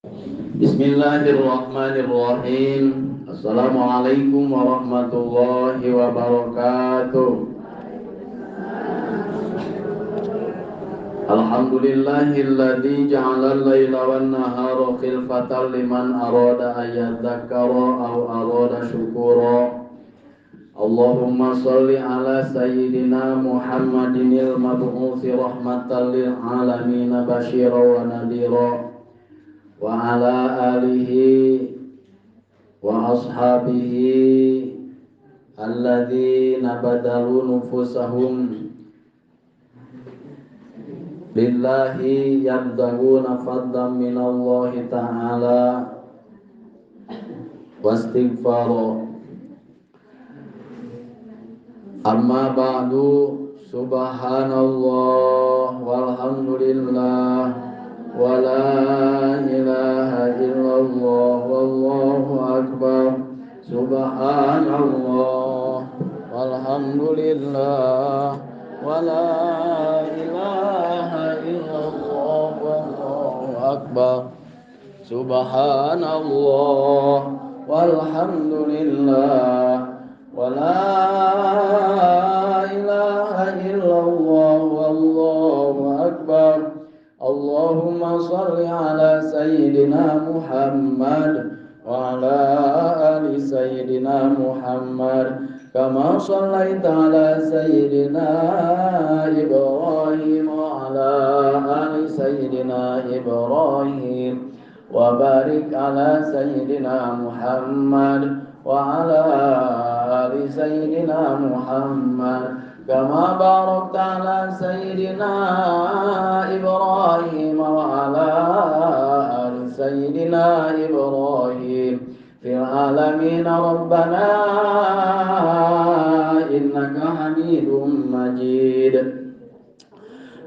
Bismillahirrahmanirrahim. Assalamualaikum warahmatullahi wabarakatuh. Alhamdulillahilladzi ja'ala al-laila wan-nahara khilfatan liman arada an yadhakkara aw arada syukura. Allahumma shalli ala sayyidina Muhammadinil mab'utsi rahmatan lil alamin basyira wa nadhira wa ala alihi wa ashabihi alladzina badalu nufusahum lillahi yabdaguna fadlan minallahi ta'ala wastighfara. Amma ba'du. Subhanallah walhamdulillah wa la ilaha illallah wallahu akbar. Subhanallah walhamdulillah wa la ilaha illallah wallahu akbar. Subhanallah walhamdulillah wa la ilaha illallah wallahu akbar. Allahumma salli ala sayyidina Muhammad wa ala ali sayyidina Muhammad kama sallaita ala sayyidina Ibrahim wa ala ali sayyidina Ibrahim wa barik ala sayyidina Muhammad wa ala ali sayyidina Muhammad kama barakta ala sayyidina Ibrahim wa ala ali sayyidina Ibrahim fil alamin. Rabbana innaka Hamidum Majid.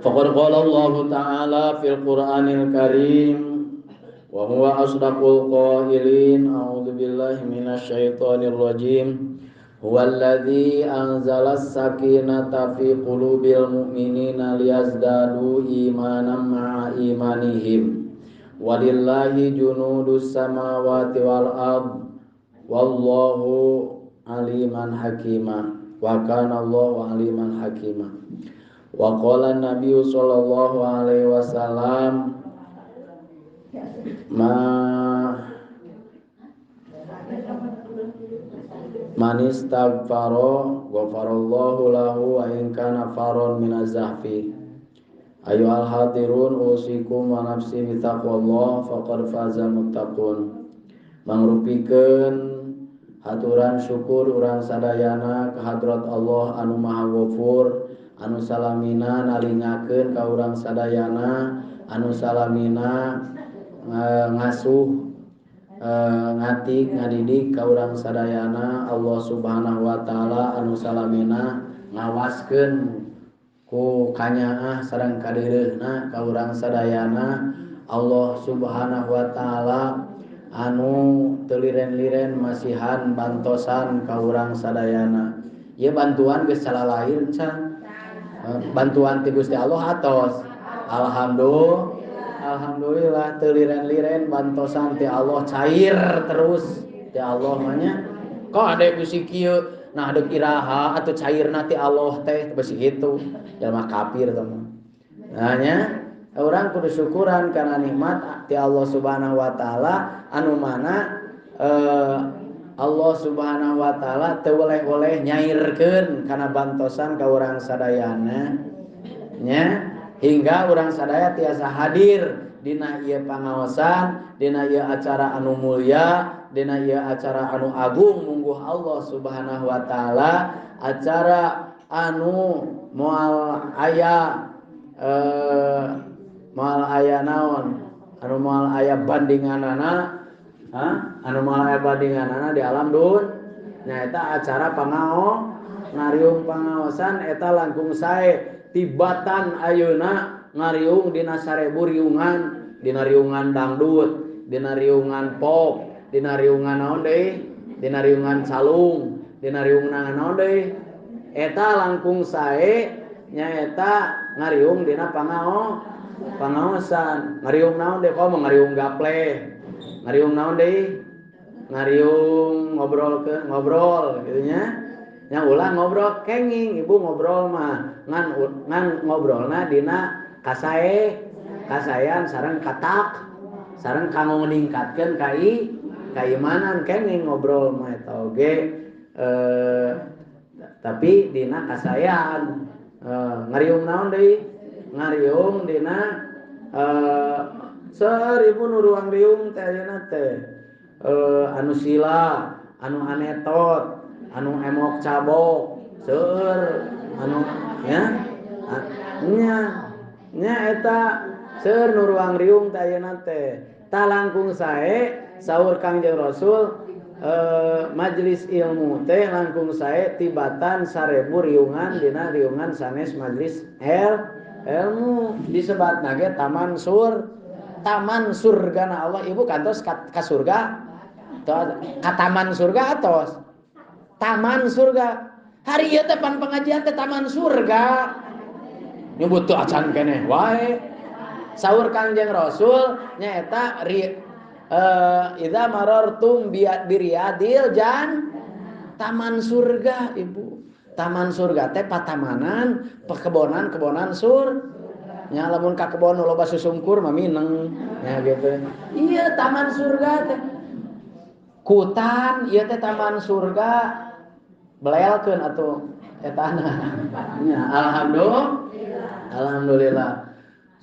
Faqad qala Allah ta'ala fil Qur'anil Karim wa huwa asdaqul qailin. A'udzu billahi minasyaitonir rajim. Huwallazi anzala as-sakinata fi qulubil mu'minina liyazdadu imanan ma'a imanihim. Walillahi junudus samawati wal ard wallahu aliman hakima. Wa kana Allahu aliman hakima. Wa qala an-nabiyyu sallallahu alaihi wasallam ma man istaghfara ghafarallahu lahu wa in kana faron minaz zahfi. Ayyuhal hadirun usikum wa nafsi bitaqwallah faqad fazal muttaqun. Mangrupikeun haturan syukur urang sadayana ka hadrat Allah anu Maha Ghafur, anu salamina nalingakeun ka urang sadayana, anu salamina ngasuh ngatik ngadidik ka urang sadayana. Allah Subhanahu wa taala anu salamina ngawaskeun ku kanyaah sareng kadeureuhna ka urang sadayana. Allah Subhanahu wa taala anu teu liren-liren masihan bantosan ka urang sadayana. Ieu bantuan geus salalair can. Bantuan ti Gusti Allah atos. Alhamdulillah. Alhamdulillah teu liren-liren bantosan ti Allah cair terus ti Allah mah nya. Kok ade bisi kieu nah deuk iraha atuh cairna ti Allah teh bisi kitu. Jelema kafir teh mah. Nah nya urang kudu syukuran kana nikmat ti Allah Subhanahu wa taala anu mana Allah Subhanahu wa taala teu weleh-weleh nyairkeun kana bantosan ka urang sadayana nya. Hingga urang sadaya tiasa hadir dina ieu pangaosan, dina ieu acara anu mulia, dina ieu acara anu agung mungguh Allah Subhanahu wa taala, acara anu moal aya moal aya naon, anu moal aya bandinganana, ha? Anu moal aya bandinganana di alam dun. Nyaeta acara pangao ngariung pangaosan eta langkung sae tibatan ayeuna ngariung dina 1000 riungan, dina riungan dangdut, dina riungan pop, dina riungan naon deui, dina riungan calung, dina riungan naon deui. Eta langkung sae nyaeta ngariung dina pangao Pangaosan. Ngariung naon deui komo ngariung gaple. Ngariung naon deui? Ngariung ngobrol ke ngobrol gitu nya. Nya ulah ngobrol kenging ibu ngobrol mah ngan ngan ngobrolna dina kasae kasayan sareng katak sareng kanggo ningkatkeun kaimanan kenging ngobrol mah eta oge tapi dina kasayan ngariung naon deui ngariung dina seribu nu ruang riung teh ayeuna teh anu sila anu anetot anu emok cabok seueur anu nya nya nya eta seueur nu ruang riung teh ayeuna teh tah langkung sae saur Kangjeng Rasul majelis ilmu teh langkung sae tibatan 1000 riungan dina riungan sanes majelis ilmu disebatna ge taman taman surgana Allah ibu kantos ka surga ka taman surga atos taman surga hari ieu teh pan pengajian teh taman surga nyebut teu acan keneh wae saur Kangjeng Rasul nyaeta idza marartum biriyadil jan taman surga ibu taman surga teh patamanan pekebonan kebonan sur nya lamun ka kebon loba susungkur mah mineng nya gitu iya taman surga teh kutan ieu teh taman surga belelkeun atuh etana nya alhamdulillah alhamdulillah.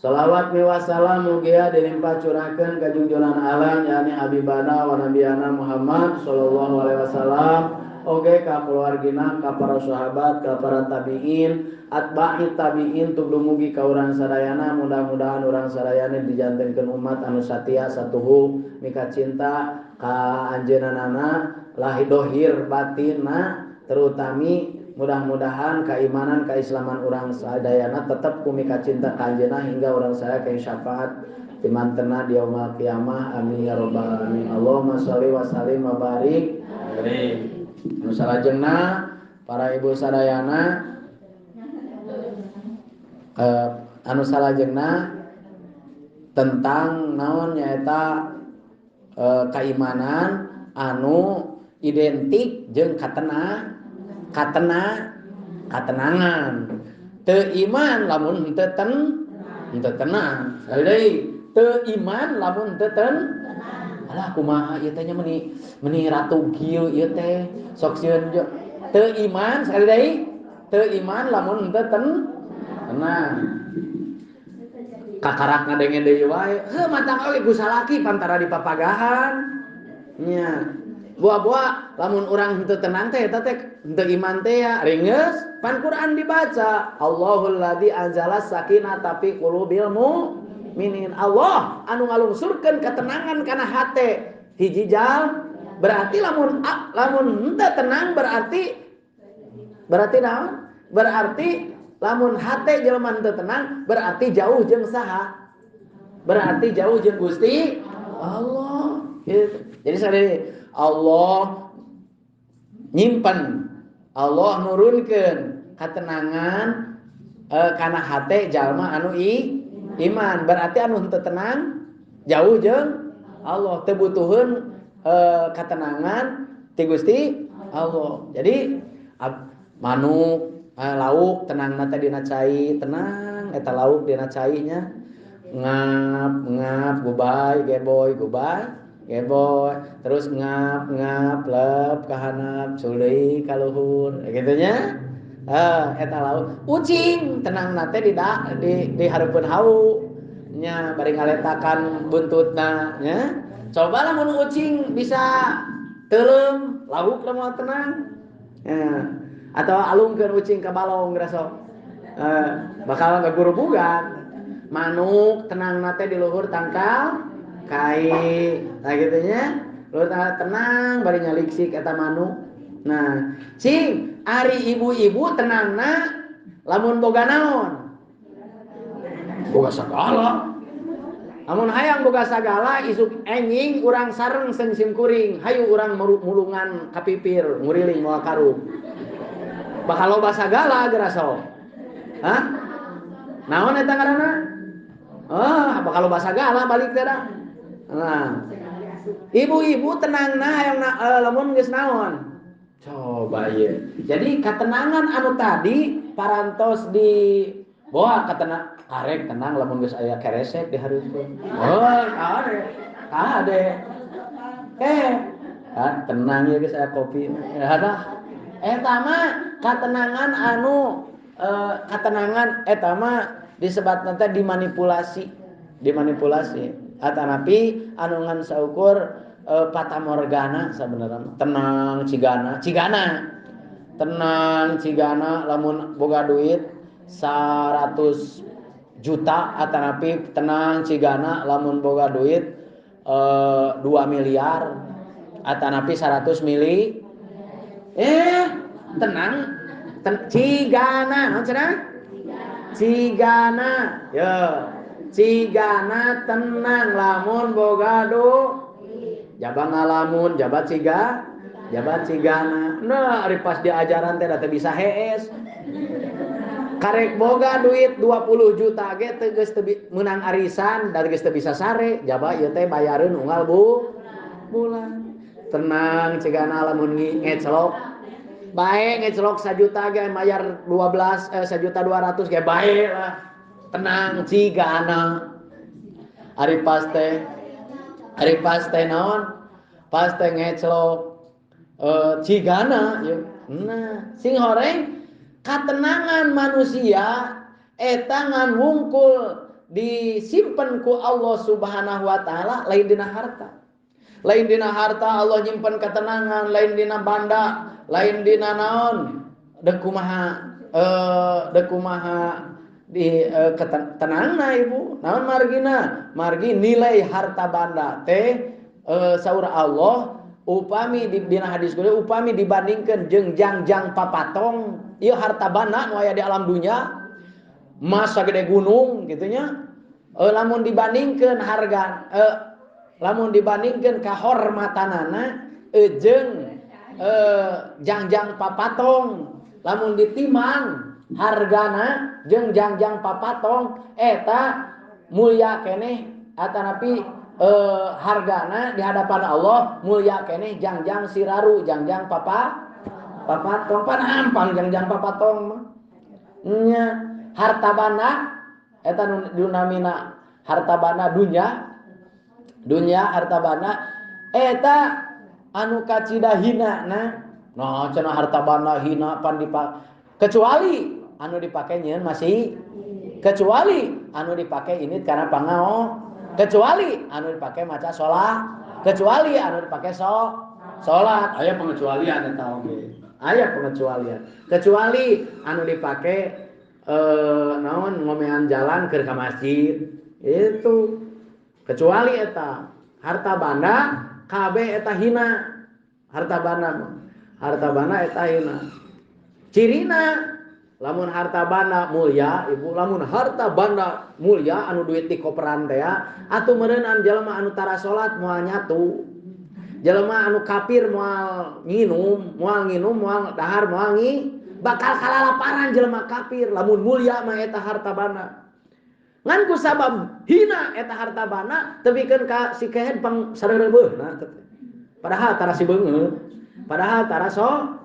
Salawat miwa salam mugia dilimpah curahkeun ka junjungan alam yakni habibana wa nabiyana Muhammad sallallahu alaihi wasallam oge ka keluargina ka para sahabat ka para tabiin atba'i tabiin tug dumugi ka urang sadayana mudah-mudahan urang sadayana dijantenkeun umat anu satia satuhu mika cinta ka anjeunna lahir dohir batinna terutami mudah-mudahan keimanan keislaman urang sadayana tetap kumika cinta ka anjeunna hingga urang sadaya ka syafaat timantena di yaumul qiyamah amin ya rabbal alamin Allahumma sholli wa sallim wa barik alaihi. Anu salajengna para ibu sadayana anu salajengna tentang naon nyaeta keimanan anu identik jeung katenangan teu iman lamun henteu tenang sekali deui teu iman lamun henteu alah kumaha ieu teh nya meni ratu kieu ieu teh sok sieun teu iman sekali deui teu iman lamun henteu tenang kakarak ngadenge deui wae heuh matang oge ku salaki pantara dipapagahan nya buah-buah lamun urang henteu tenang teh eta teh henteu iman teh ya ringeus pan Quran dibaca Allahul ladzi anzala sakinata fi qulubil mu'minin Allah anu ngalungsurkeun ketenangan kana hate hiji jal berarti lamun henteu tenang berarti naon berarti lamun hate jelema henteu tenang berarti jauh jeung saha berarti jauh jeung Gusti Allah gitu. Jadi sekali Allah nyimpen, Allah nurunkeun katenangan kana hate jalma anu iman. Berarti anu henteu tenang jauh jeung Allah, teu butuheun katenangan ti Gusti Allah. Jadi manuk lauk tenangna teh dina cai, tenang eta lauk dina cai nya. Ngap ngap gubay geboy gubay geboy terus ngap ngap lep kahanap suleui ka luhur kitu nya eta lauk ucing tenang na teh di hareupeun hau nya bari ngaletakan buntutna nya coba lamun ucing bisa teuleum lauk moal tenang ya. Atau alungkeun ucing ka balong geura sok bakal ngagurubugan manuk tenang na teh di luhur tangkal kai nah gitu nya luhur tenang bari nyaliksik eta manuk. Nah cing ari ibu-ibu tenangna lamun boga naon boga sagala lamun hayang boga sagala isuk enjing urang sareng seung kuring hayu urang mulungan kapipir nguriling moal karub bakal loba sagala geura sok. Hah? Naon eta ngaranna? Ah, bakal loba sagala balik teh dah. Nah. Ibu-ibu tenangna hayang lamun geus naon? Coba ieu. Jadi katenangan anu tadi parantos di bawa katenang karek tenang lamun geus aya keresek di hareupeun. Oh, kade. Kade. Tenang ya geus aya kopi. Ada. Eta mah katenangan anu katenangan eta mah disebatna teh dimanipulasi. Dimanipulasi. Atanapi anu ngan saukur fata morgana sabenerna tenang cigana cigana tenang cigana lamun boga duit 100 juta atanapi tenang cigana lamun boga duit 2 miliar atanapi 100 mili tenang cigana naon cenah cigana ya cigana tenang lamun boga duit jaba ngalamun jabat ciga jabat cigana. Nah ari pas diajaran teh teu bisa hees karek boga duit 20 juta ge teu geus teu meunang arisan da geus teu bisa sare jaba ieu teh bayareun unggal bu bulan tenang cigana lamun ngecelok bae ngecelok 1 juta ge mayar 12 1.200.000 ge bae lah tenang cigana. Ari pas teh naon? Pas teh ngecelok cigana yeuh. Nah, sing horeng katenangan manusia eta ngan wungkul disimpen ku Allah Subhanahu wa taala lain dina harta. Lain dina harta Allah nyimpen ketenangan, lain dina banda, lain dina naon? Deuk kumaha di tenangna ibu naon margina margi nilai harta banda teh saur Allah upami di dina hadis kudu upami dibandingkeun jeung jangjang papatong ieu harta banda nu aya di alam dunya emas sagede gunung kitu nya lamun dibandingkeun harga lamun dibandingkeun kahormatanana jeung jangjang papatong lamun ditimbang hargana jeung jangjang papatong eta mulia keneh atanapi hargana di hadapan Allah mulia keneh jangjang siraru jangjang papatong pan ampang jangjang papatong mah nya harta banda eta nu namina harta banda dunya dunya harta banda eta anu kacida hina nah cenah harta banda hina pan dipa kecuali anu dipake nyeun masih kecuali anu dipake ini karena pangao kecuali anu dipake maca sholat kecuali anu dipake sholat aya pengecualian eta oge aya pengecualian kecuali anu dipake naon ngomean jalan keur ka masjid itu kecuali eta harta banda kabeh eta hina harta banda eta hina cirina lamun harta banda mulia ibu lamun harta banda mulia anu duit di koperan teh atuh meureunnan jelema anu tara salat moal nyatu jelema anu kafir moal nginum moal dahar moal ngi bakal kalalaparan jelema kafir lamun mulia mah eta harta banda ngan ku sabab hina eta harta banda tepikeun ka si kehed pang sareureubeuhna padahal tara si beungeut padahal tara so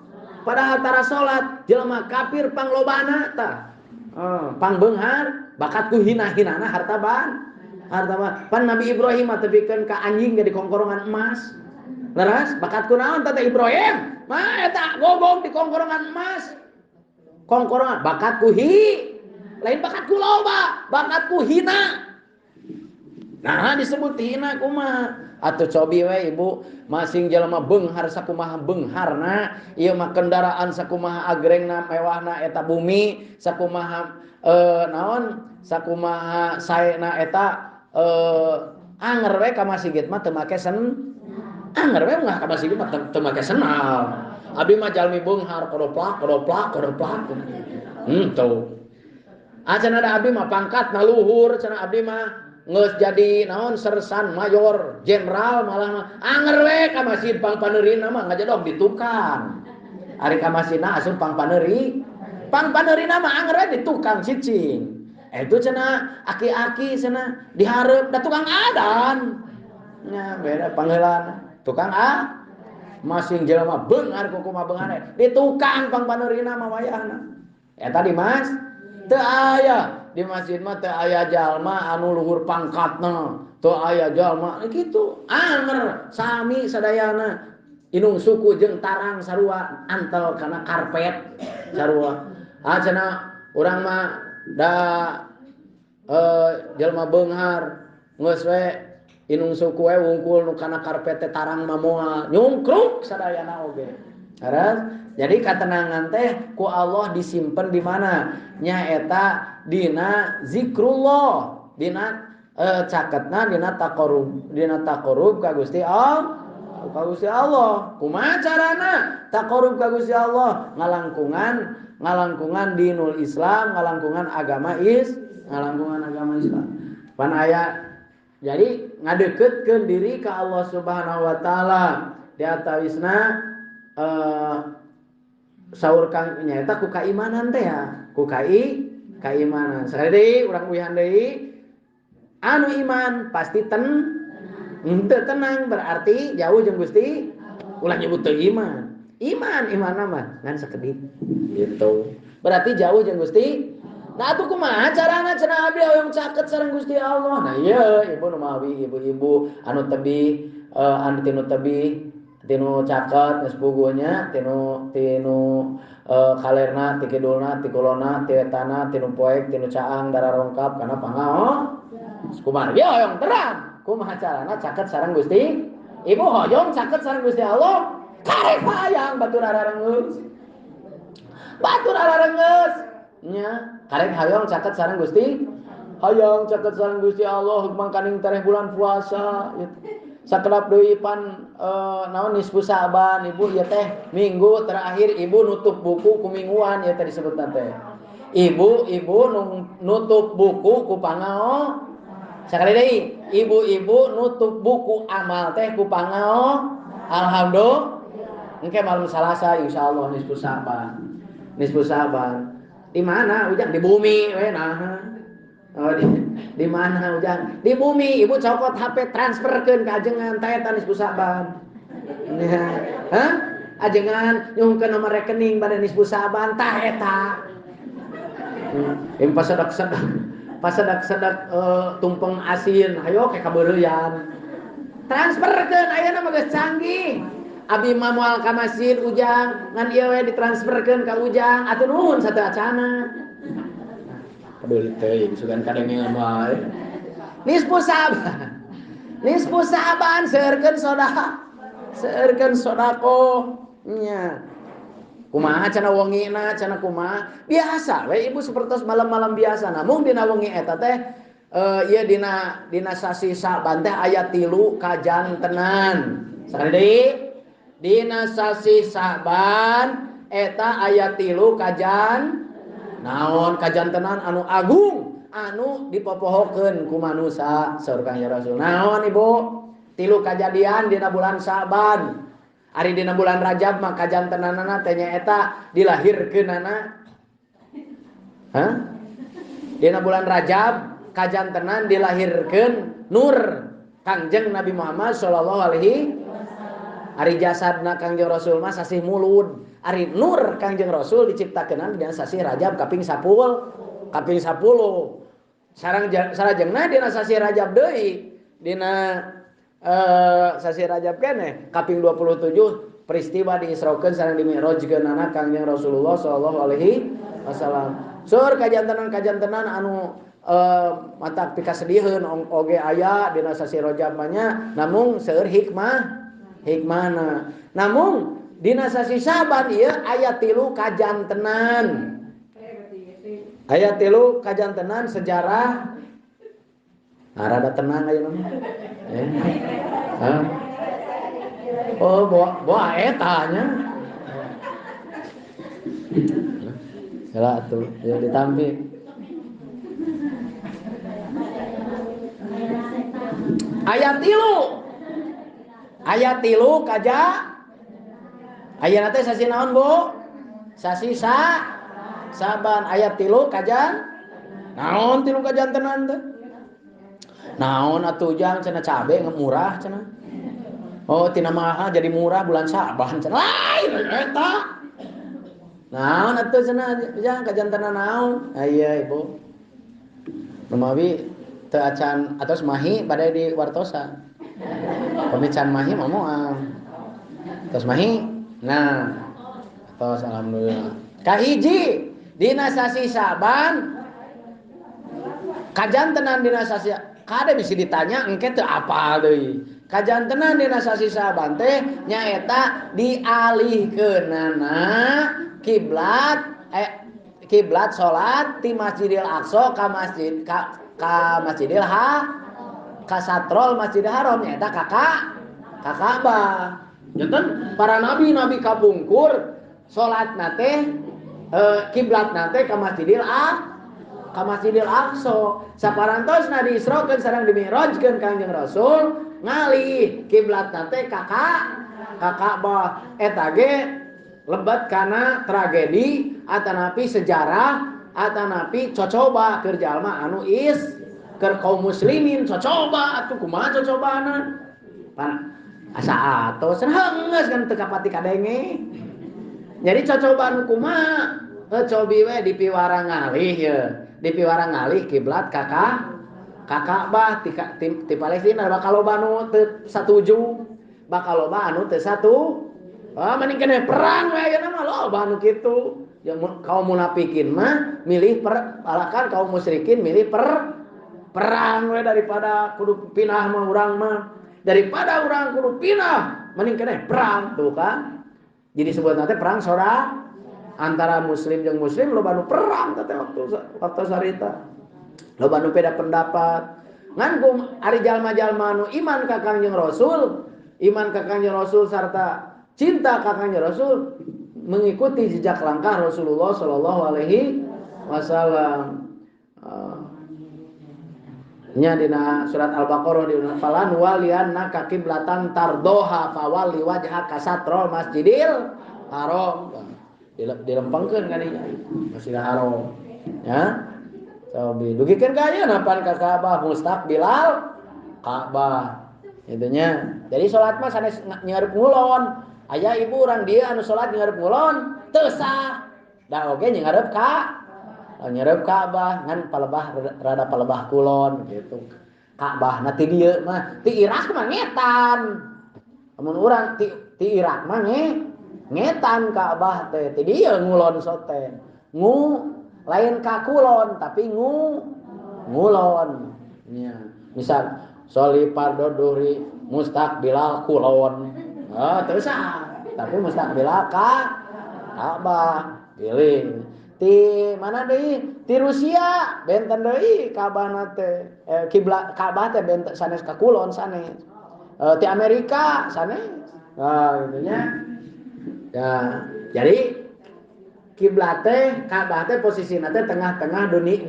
padahal tara salat jelema kafir panglobana tah pangbeunghar bakat ku hina-hinana harta ban pan Nabi Ibrahim mah tepikeun ka anjing ge dikongkorongan emas leres bakat ku naon teh Ibrahim mah eta gogong dikongkorongan emas kongkorongan bakat ku hi lain bakat ku loba bakat ku hina nah disebut hina kumaha atuh cobi we ibu masing jelema beunghar sakumaha beungharna ieu mah kendaraan sakumaha agrengna mewahna eta bumi sakumaha naon sakumaha saena eta anger we ka masigit mah teu make sen anger we mah ka masigit mah teu make senal abdi mah jalmi beunghar kodoplak kodoplak kodoplak tuh acan ada abdi mah pangkatna luhur cenah abdi mah geus jadi naon sersan mayor jenderal malah mah anger we ka masjid pangpaneurina mah ngajedog di tukang ari ka masjidna asup pangpaneuri pangpaneurina mah anger we di tukang cicing Itu cenah aki-aki cenah dihareup da tukang adan. Nya beda pangheulana. Tukang a masing jelema beunghar kumaha beunghar di tukang pangpaneurina mah wayahna. Eta di mas teu aya di masjid mah teu aya jalma anu luhur pangkatna, teu aya jalma kitu. Anger sami sadayana inung suku jeung tarang sarua antel kana karpet sarua. Ah cenah urang mah da jalma beunghar geus we inung suku we wungkul nu kana karpet teh tarang mah moal nyungkruk sadayana oge. Haras? Jadi katenangan teh ku Allah disimpen di mana? Nyaeta dina zikrullah, dina caketna dina taqarrub ka Gusti Allah. Ka Gusti Allah. Kumaha carana taqarrub ka Gusti Allah? Ngalangkungan dinul Islam, ngalangkungan agama ngalangkungan agama Islam. Pan aya jadi ngadeukeutkeun diri ka Allah Subhanahu wa taala. Di atawisna saur kang nyaeta ku kaimanan teh ya, ku kaimanan. Sekali deui urang uihan deui, anu iman pasti henteu tenang berarti jauh jeung Gusti. Ulah nyebut teu iman. Iman mah ngan sakedik gitu. Berarti jauh jeung Gusti. Nah atuh kumaha carana cenah abdi hoyong caket sareng Gusti Allah. Nah ieu ibu nu mawi ibu-ibu anu tebih anu tinu tebih tinu caket geus puguhnya tinu kalerna ti kidulna ti kulona ti wetana tinu poek tinu caang darah rongkap kana pangao. Kumaha ieu hoyong terang. Kumaha carana caket sareng Gusti? Ibu hoyong caket sareng Gusti Allah. Karek hayang batur ararengeus. Batur ararengeus. Nya, karek hayang caket sareng Gusti. Hayang caket sareng Gusti Allah mangkaning tereh bulan puasa gitu. Sakedap deui pan naon nisfu Sa'ban ibu ieu teh minggu terakhir ibu nutup buku ku mingguan ieu teh disebutna teh. Ibu-ibu nutup buku ku pangao. Sakali deui, ibu-ibu nutup buku amal teh ku pangao. Alhamdulillah. Engke malam Salasa insyaallah nisfu Sa'ban. Nisfu Sa'ban. Di mana ujang? Di bumi we nah. Oh, di mana ujang? Di bumi. Ibu cokot HP transferkeun ka ajengan teh eta nisfu Sa'ban. Hah? Ajengan nyungkeun nomor rekening bade nisfu Sa'ban tah eta. Pasadak-sadak pasadak-sadak tumpeng asin hayo ke kabeureuyan. Transferkeun ayeuna mah geus canggih. Abi mah moal ka masjid ujang ngan ieu we ditransferkeun ka ujang atuh nuhun sateuacana. Peduli teuing sugan kadenge bae. Nisfu Sa'ban. Nisfu Sa'ban seueurkeun sedekah. Seueurkeun sedekah nya. Kumaha cenah wengina cenah kumaha? Biasa we ibu sapertos malam-malam biasa. Namun dina wengi eta teh ieu dina sasi Sa'ban teh aya 3 kajantenan. Sakali deui dina sasi Sa'ban eta aya 3 kajan naon kajantenan anu agung anu dipopohokeun ku manusa saur Kangjeng Rasul. Naon ibu? 3 kajadian dina bulan Sa'ban. Ari dina bulan Rajab mah kajantenanana teh nyaeta dilahirkeunana. Hah? Dina bulan Rajab kajantenan dilahirkeun nur Kangjeng Nabi Muhammad sallallahu alaihi. Ari jasadna Kangjeng Rasul mah sasih Mulud. Ari nur Kangjeng Rasul diciptakeun dina sasih Rajab kaping 10. Kaping 10. Sarajengna dina sasih Rajab deui dina sasih Rajab keneh kaping 27 peristiwa diisrokeun sareng dimi'rajkeunana Kangjeng Rasulullah sallallahu alaihi wasallam. Sur kajantenan-kajantenan anu matak pikasediheun oge aya dina sasih Rajab mah nya namung seueur hikmahna. Namun dina sasi Sa'ban ieu aya 3 kajantenan. Aya 3 kajantenan sejarah. Nah, rada tenang ayeuna mah. Hah? Oh, boa eta nya. Heula atuh, ya ditampi. Aya 3. Aya 3 kaja. Ayeuna teh sasi naon, Bu? Sasi Sa'ban aya 3 kajan. Naon tilu kajantenan teh? Naon atuh jang cenah cabe murah cenah. Oh tina mahal jadi murah bulan Syaban cenah. Lain eta. Naon atuh cenah jang kajantenan naon? Aya ibu. Numawi teu acan atos mahi bade di wartosan. Pami can mahi mah moal. Tos mahi. Nah, tos alhamdulillah. Kahiji dina sasi Syaban kajantenan dina sasi kade bisa ditanya engke teu apal deui. Kajantenan dina sasi Syaban teh nyaeta dialihkeunana kiblat kiblat salat ti Masjidil Aqsa ka masjid ka Masjidil Ha ka satrol Masjidil Haram nyaeta ka Ka'bah. Janten para nabi-nabi kapungkur salatna teh kiblatna teh ka Masjidil ka Masjidil Aqsa. Saparantosna diisrokeun sareng dimi'rajkeun Kangjeng Rasul ngalih kiblatna teh ka Ka'bah. Eta ge lebet kana tragedi atanapi sejarah atanapi cocoba keur jalma anu is keur kaum muslimin cocoba atuh kumaha cocobana pan asa atos geus kan teu kapati kadenge. Jadi cocobaan kumaha cobi we dipiwara ngalih ye dipiwara ngalih kiblat ka Ka'bah ti Palestina bakal loba anu teu satuju bakal loba anu teu satu. Ah mending kene perang we ayeuna mah loba anu kitu. Ya kaum munafikin mah milih balakan kaum musyrikin milih perang we daripada kudu pindah mah urang mah. Daripada urang kudu pindah mending kene perang tuh kan. Jadi sebutna teh perang saudara antara muslim jeung muslim loba anu perang teh waktu sarita. Loba anu beda pendapat. Ngan kum ari jalma-jalma anu iman ka Kangjeng Rasul, iman ka Kangjeng Rasul sarta cinta ka Kangjeng Rasul mengikuti jejak langkah Rasulullah sallallahu alaihi wasallam. Nya dina surat Al-Baqarah dina falan waliannaka qiblatan tardoha fawalli wajhaka satrul Masjidil Haram. Dilempengkeun ka dinya Masjidil Haram. Ya. Cobi dugikeun ka ayeuna pan ka Ka'bah mustaqbilal Ka'bah. Itunya. Jadi salat mah sanes nyareup ngulon. Aya ibu urang dieu anu salat nyareup ngulon teu sah. Da oge nyareup ka nyareup Ka'bah ngan palebah rada palebah kulon gitu. Ka'bah na ti dieu mah ti Irak mah ngetan. Lamun urang ti Irak mah ngetan Ka'bah teh ti dieu ngulon sote. Ngu lain ka kulon tapi ngulon. Nya. Misal soli pardo duhri mustaqbilal kulon. Oh, terus ah, tapi mustaqbilal ka Ka'bah pilih. Ti mana deui? Ti Rusia benten deui Ka'bahna teh. Kiblat Ka'bah teh benten sanes ka kulon sanes. Ti Amerika sanes. Nah, gitu nya. Ya, jadi kiblat teh Ka'bah teh posisina teh tengah-tengah dunia,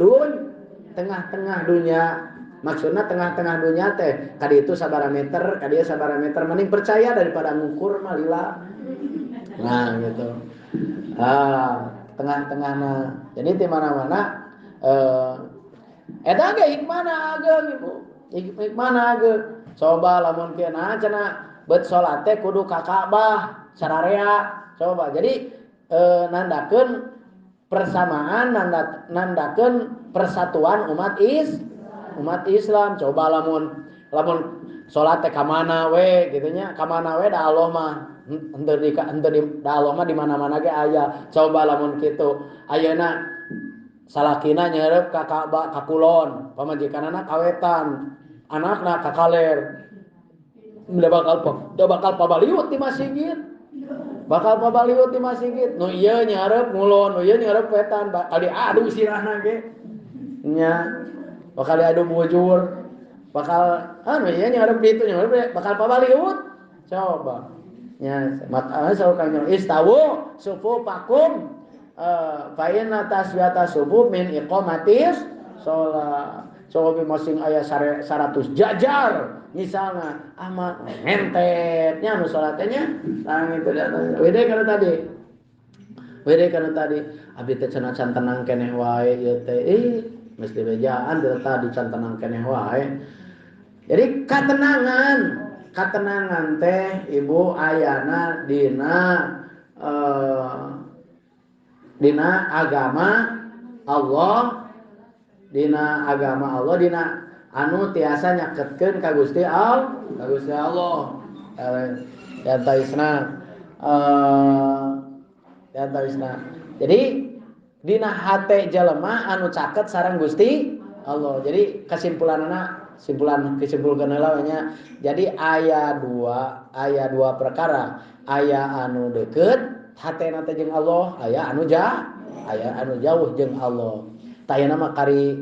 tengah-tengah dunia. Maksudna tengah-tengah dunia teh kadi itu sabaraha meter, kadi sabaraha meter, mending percaya daripada ngukur mah lila. Nah, gitu. Ah, tengah-tengahna. Jadi di mana-mana eta ge hikmahna ageung ibu. Hikmahna ageung. Coba lamun kieu nah cenah beut salat teh kudu ka Ka'bah sararea. Coba. Jadi nandakeun persamaan, nandakeun persatuan umat Islam. Coba lamun salat teh ka mana we gitu nya, ka mana we da Allah mah henteu di da Allah mah di mana-mana ge aya. Coba lamun kitu ayeuna salakina nyeureub ka Ka'bah ka kulon, pamajikanana ka wetan, anakna ka kaler. Da bakal pabaliut di masjid. Bakal pabaliut di masjid. Nu ieu nyeureub ngulon, nu ieu nyeureub wetan, bakal diadu sirahna ge. Nya. Bakal diadu bujur. Bakal anu ieu nyeureub ditu nyeureub bakal pabaliut. Coba. Nya, maka saur Kangjeng istawu sufufakum fa inna taswiyata subuh min iqamatis sholat. Coba masing aya 100 jajar misalnya ahmad ngentetnya anu salatnya tang itu wede kana tadi. Wede kana tadi abdi teh cenah can tenang keneh wae ieu teh. Geus dibejaan teh tadi can tenang keneh wae. Jadi katenangan teh ibu ayana dina dina agama Allah, dina agama Allah, dina anu tiasa nyaketkeun ka Gusti Allah, ka Gusti Allah. Ya taisna ya taisna. Jadi dina hate jelema anu caket sareng Gusti Allah. Jadi kesimpulanana kesimpulkeun heula nya. Jadi aya dua perkara, aya anu deukeut hatena teh jeung Allah, aya anu jauh jeung Allah. Tah ayeuna mah kari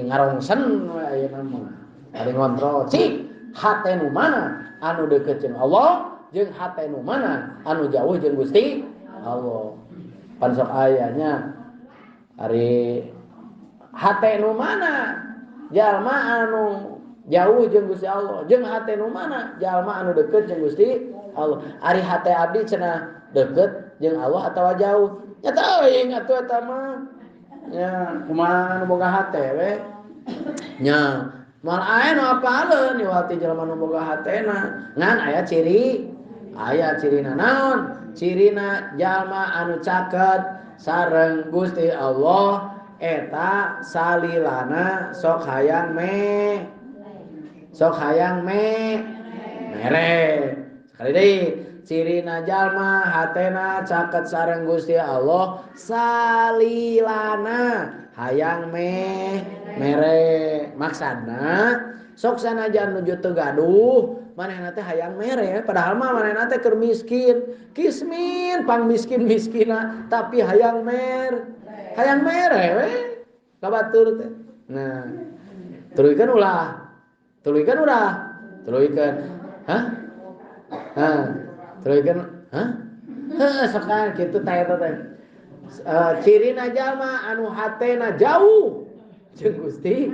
ngarongsen we ayeuna mah. Kari ngontrol cik hate nu mana anu deukeut jeung Allah jeung hate nu mana anu jauh jeung Gusti Allah. Pan sok aya nya ari hate nu mana jalma anu jauh jeung Gusti Allah jeung hate nu mana jalma anu deukeut jeung Gusti Allah. Ari hate abdi cenah deukeut jeung Allah atawa jauh? Nya teuing atuh eta mah. Nya kumaha anu boga hate we? Nya moal aya nu apaleun iwati jalma nu boga hatena. Ngan aya ciri, aya cirina naon? Cirina jalma anu caket sareng Gusti Allah eta salilana sok hayang me mere. Sekali deui, cirina jalma hatena caket sareng Gusti Allah salilana hayang me mere. Maksudna sok sanajan nuju teu gaduh manehna teh hayang mere, padahal mah manehna teh keur miskin, kismin pang miskin-miskina tapi hayang mere. Hayang mere we ka batur teh. Nah, tuluykeun ulah. Tuluykeun ulah. Tuluykeun. Hah? Hah. Tuluykeun, hah? Heuh, sok kitu tah eta teh. Cirina jalma anu hatena jauh jeung Gusti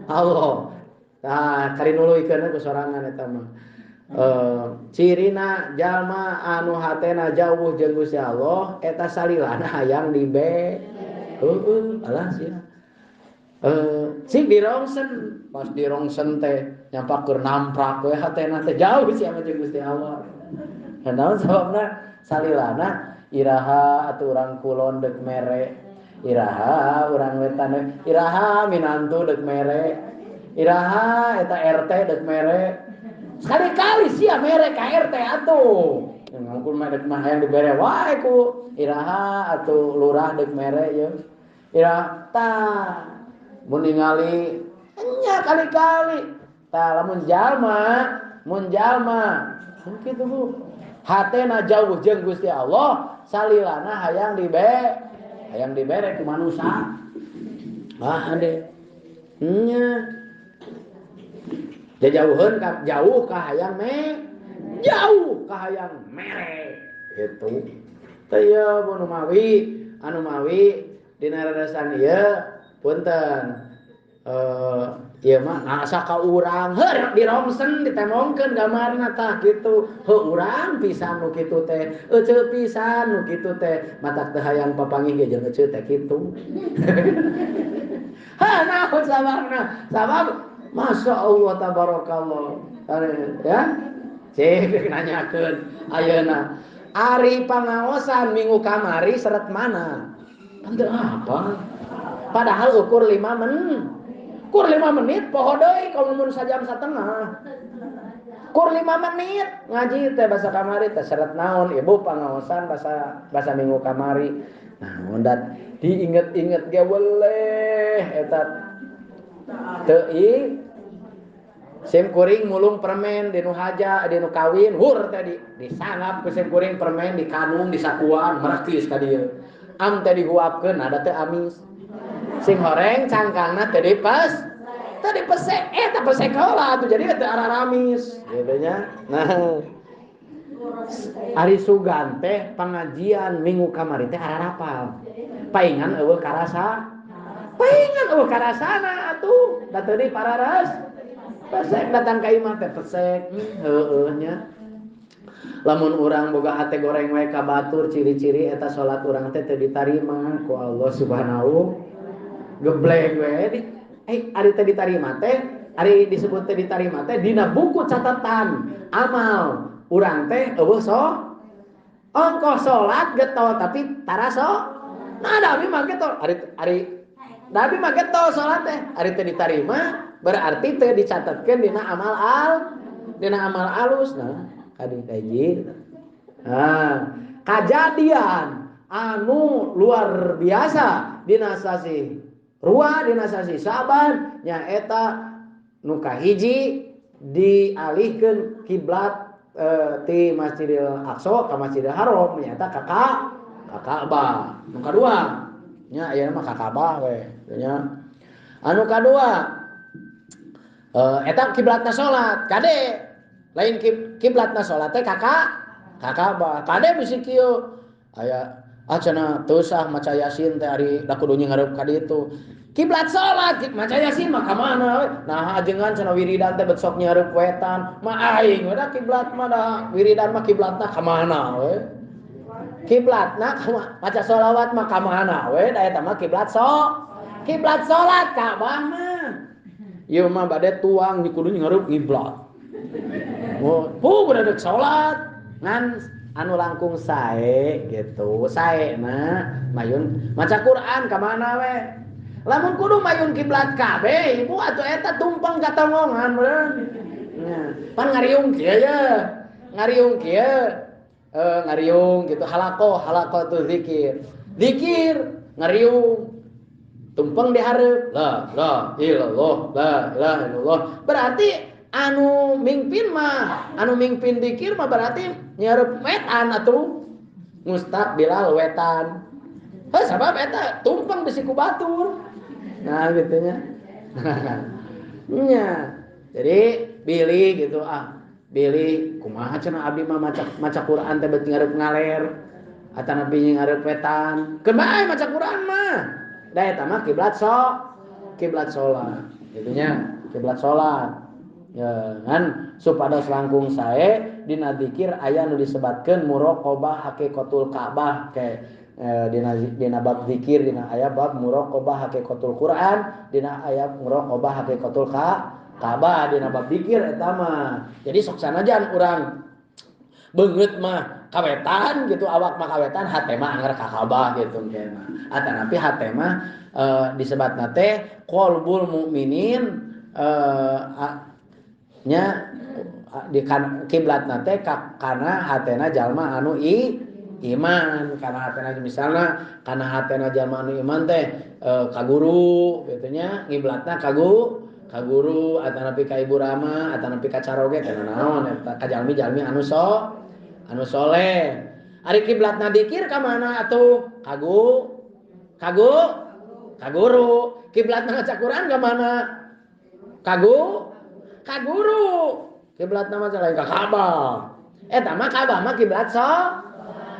Allah. Tah kari nuluykeun ku sorangan eta mah. Cirina jalma anu hatena jauh jeung Gusti Allah eta salilana hayang dibe. Heueuh, alah sia. Cik dirongsen, pas dirongsen teh nyampak keur namprak we hatena teh jauh sia mah jeung Gusti Allah. Naon sababna? Salilana iraha atuh urang kulon deuk mere, iraha urang wetan, iraha minantu deuk mere, iraha eta RT deuk mere. Sekali-kali sia mere ka RT atuh. Ngangkul mah deuk mah hayang dibere wae ku iraha atuh lurah deuk mere ieu. Iraha tah mun ningali nya kali-kali. Tah lamun jalma, mun jalma kitu Bu. Hatena jauh jeung Gusti Allah, salilana hayang dibere ku manusa. Ah ade. Nya. Jauheun ka jauh ka hayang me, jauh ka hayang mere. Gitu. Teh ieu bu nu mawi, anu mawi dina reresan ieu punten. Ieu mah asa ka urang heur dirongsen ditemongkeun gambarna tah kitu. Heuh urang pisan nu kitu teh, eceu pisan nu kitu teh, matak teu hayang papanggih ge jeung eceu teh kitu. Hah naon sababna? Sabab Masya Allah tabarakallah. Ya. Cek nanyakeun ayeuna. Ari pangaosan minggu kamari seret mana? Teu apa? Padahal ukur 5 menit. Kur 5 menit poho deui komo mun sajam satengah. Kur 5 menit ngaji teh basa kamari teh seret naon ibu pangaosan basa minggu kamari. Nah, dat diinget-inget ge weleh eta teu i sim kuring mulung permen di nu haja di nu kawin hur tadi disangap ku sim kuring permen di kanung di sakuan merekis ka dieu. Am teh dihuapkeun ada teh amis. Sing horeng cangkangna teh dipas teh dipesek eta pesek heula atuh jadi teh araramis gitu nya. Nah, ari sugan teh pengajian minggu kamari teh ararapal. Paingan eueuh karasa. Paingan eueuh karasana atuh da teu di pararas. Pesek datang ka imah teh pesek heueuh nya. Lamun urang boga hate goreng wae ka batur ciri-ciri eta salat urang teh teu ditarima ku Allah Subhanahu. Geblek we ari teh ditarima teh, ari disebut teh ditarima teh dina buku catatan amal urang teh eueuh so ongkoh salat getol tapi tara so. Nah da abi mah getol ari da abi mah getol salat teh ari teh ditarima berarti teh dicatatkeun dina amal al dina amal alus. Nah kadi kaji. Nah, kajadian anu luar biasa dina sasih Rua dina sasih Saban nyaeta nu kahiji dialihkeun kiblat ti Masjidil Aqsa ka Masjidil Haram nyaeta ka Ka'bah. Nu kadua nya ayeuna mah ka Ka'bah we nya. Anu kadua eta kiblatna salat kade lain kiblatna salat teh ka Ka'bah. Kade bisi kieu aya cenah teu sah maca Yasin teh ari da kudu ngareup ka ditu. Kiblat salat maca Yasin mah ka mana we? Nah ajengan cenah wiridan teh bet sok nyareup wetan. Mah aing we da kiblat mah da wiridan mah kiblatna ka mana we? Kiblatna maca sholawat mah ka mana we? Da eta mah kiblat so. Kiblat salat Ka'bah mah. Ieu mah bade tuang di kudu ngareup ngiblat. Oh, puh deuk salat ngan anu langkung sae gitu. Sae mah mayun maca Quran ka mana we? Lamun kudu mayun kiblat kabeh, ibu atuh eta tumpeng ka tonggongan meureun. Nya, pan ngariung kieu ye. Ngariung kieu. Ngariung gitu halaqah, halaqah tu zikir. Zikir ngariung. Tumpeng dihareup. La la ilallah, la ilaha illallah. Berarti anu mingpin mah, anu mingpin dikir mah berarti nyareup wetan atuh. Mustaqbilal wetan. Heuh sabab eta tumpeng bisi ku batur. Nah gitu nya. Nya. Jadi bilih gitu ah. Bilih kumaha cenah abdi mah maca Quran teh bet ngareup ngaler atanapi ngareup wetan. Keun bae maca Quran mah. Da eta mah kiblat so, kiblat salat. Gitu nya, kiblat salat. Ya, kan supados langkung sae dina zikir aya nu disebatkeun muraqabah haqiqatul Ka'bah ke dina bab zikir dina aya bab muraqabah haqiqatul Quran dina aya muraqabah haqiqatul Ka'bah dina bab zikir eta mah. Jadi sok sanajan urang beungeut mah kawetan gitu awak mah kawetan hate mah anger ka Ka'bah gitu engke mah. Atanapi hate mah disebatna teh qalbul mukminin nya di kiblatna teh kana hatena jalma anu iman, kana hatena misalna kana hatena jalma anu iman teh ka guru kitu nya ngiblatna ka guru atanapi ka ibu rama atanapi ka caroge kana naon eta ka jalmi-jalmi anu so anu soleh. Ari kiblatna dikir ka mana atuh? Ka guru. Kiblatna maca Quran ka mana? Ka guru. Kiblatna maca lain ka Ka'bah. Eta mah Ka'bah mah kiblat so.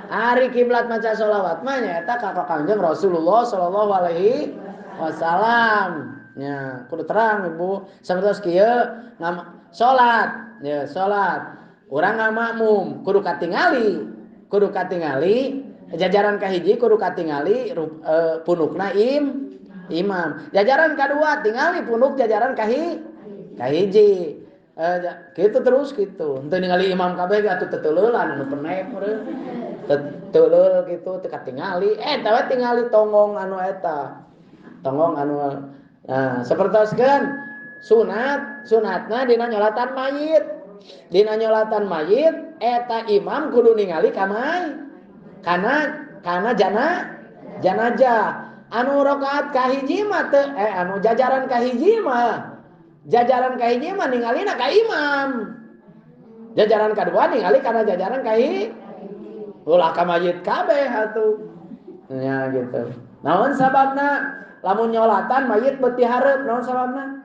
Ari kiblat maca sholawat mah nyaeta ka Kangjeng Rasulullah sallallahu alaihi wasallam. Nya, kudu terang Ibu. Sapertos kieu salat, ya salat. Urang ngamakmum kudu katingali jajaran kahiji kudu katingali punukna imam. Jajaran kadua tingali punuk jajaran kahiji. Gitu terus gitu. Henteu ningali imam kabeh ge atuh teteleulan anu penek meureun. Teteleul gitu teu katingali. Eta we tingali tonggong anu eta. Tonggong anu nah sapertoskeun sunatna dina nyolatan mayit. Dina nyolatan mayit eta imam kudu ningali ka may. Kana janajah. Anu rakaat kahiji mah teu anu jajaran kahiji mah. Jajaran kahiji mah ningalina ka imam. Jajaran kadua ningali kana jajaran kahi ulah ka mayit kabeh atuh. Nya gitu. Naon sababna? Lamun nyolatan mayit beuti hareup naon sababna?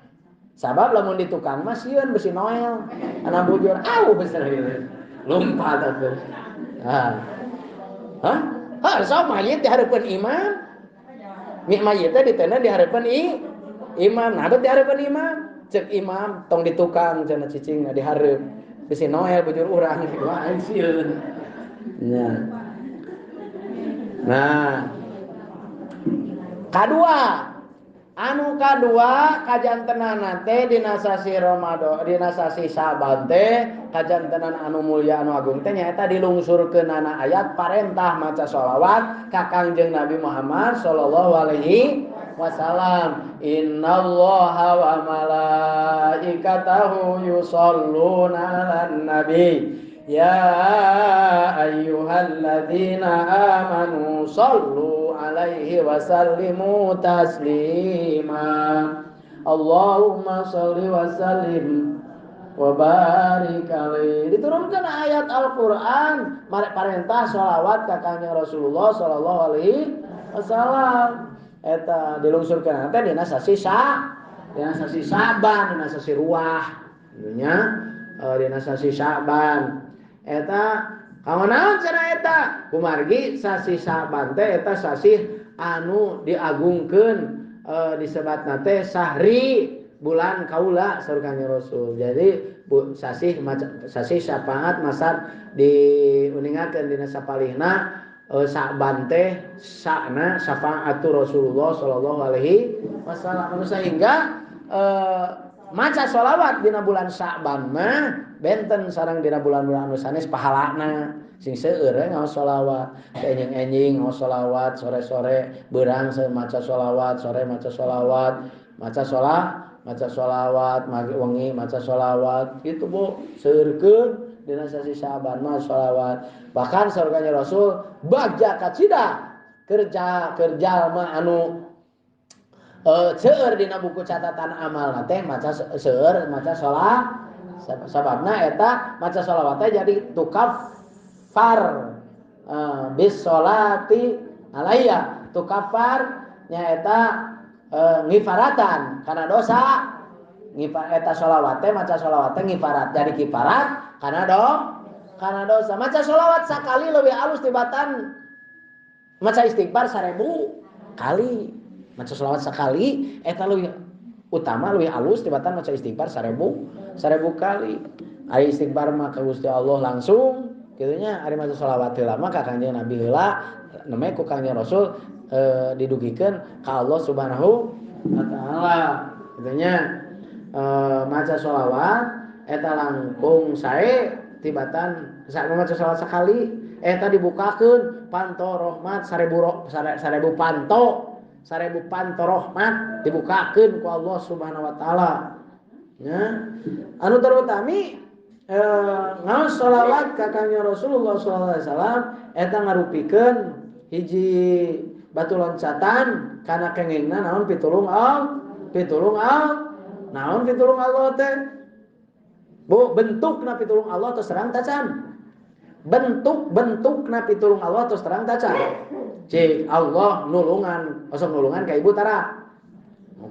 Sabab lamun di tukang mah sieun besi noel. Ana bujur au besar gitu. Lompat atuh. Hah? Hah? Hah, so mayit dihareupeun imam. Mayit teh diteundeun dihareupeun imam. Nah bet dihareupeun imam. Cek imam tong di tukang cenah cicing dihareup. Besi noel bujur urang wah aing sieun. Nya. Nah. Kadua, Anu kadua kajantenan teh dina sasi Ramadan, dina sasi Sa'ban teh kajantenan anu mulia anu agung teh nyaeta dilungsurkeunana ayat parentah maca sholawat ka Kangjeng Nabi Muhammad sallallahu alaihi wasallam. Innallaha wa malaikatahu yusholluna 'alan nabi ya ayyuhalladzina amanu shallu alaihi wa sallimu taslima. Allahumma shalli wa sallim wa barik alaihi. Diturunkan ayat Al-Qur'an parentah sholawat ka Kangjeng Rasulullah sallallahu alaihi wasallam. Eta dilungsurkeun teh dina sasi dina sasi Sa'ban, dina sasi Ruah, nya dina sasi Sa'ban. Eta kanggo naon cenah eta? Kumargi sasi Sa'ban teh eta sasi anu diagungkeun disebatna teh sahri bulan kaula saur Kangjeng Rasul. Jadi sasih sasih syafaat masar diuningakeun dina sapalihna Sa'ban teh sakna syafaatu Rasulullah sallallahu alaihi wasallam. Sehingga maca sholawat dina bulan Sa'ban mah benten sareng dina bulan-bulan anu sanes pahalana. Sing seueur ngaos sholawat, enjing-enjing ngaos sholawat, sore-sore beurang maca sholawat, sore maca sholawat, maca maca sholawat, wengi maca sholawat, gitu Bu. Seueurkeun dina sasi Sa'ban mah sholawat. Bahkan saur Kangjeng Rasul bagja kacida kerja kerja mah anu seueur dina buku catatan amal teh maca seueur maca sholawat. Sababna eta maca sholawat teh jadi tukafar bis sholati alaiya. Tukafar nyaeta ngifaratan karena dosa. Eta sholawat teh maca sholawat teh ngifarat jadi kifarat karena karena dosa. Maca sholawat sakali leuwih alus tibatan maca istighfar 1000 kali. Maca sholawat sekali eta leuwih utama leuwih alus tibatan maca istighfar 1000 kali. Ari istighfar mah ka Gusti Allah langsung kitu nya. Ari maca sholawat heula mah ka Kangjeng Nabi heula namanya ku Kangjeng Rasul didugikeun ka Allah Subhanahu wa taala kitu nya. Maca sholawat eta langkung sae tibatan maca sholawat sekali eta dibukakeun panto rahmat 1000 panto 1000 panto rahmat dibukakeun ku Allah Subhanahu wa taala nya. Anu terutami ngaos sholawat ka Kangjeng Rasulullah sallallahu alaihi wasallam eta ngarupikeun hiji batu loncatan kana kengingna naon pitulung Allah, pitulung Allah. Naon pitulung Allah teh? Bu, bentukna pitulung Allah terus terang tacan. Bentuk-bentukna pitulung Allah terus terang tacan. Cik Allah nulungan, osok nulungan ka ibu tara.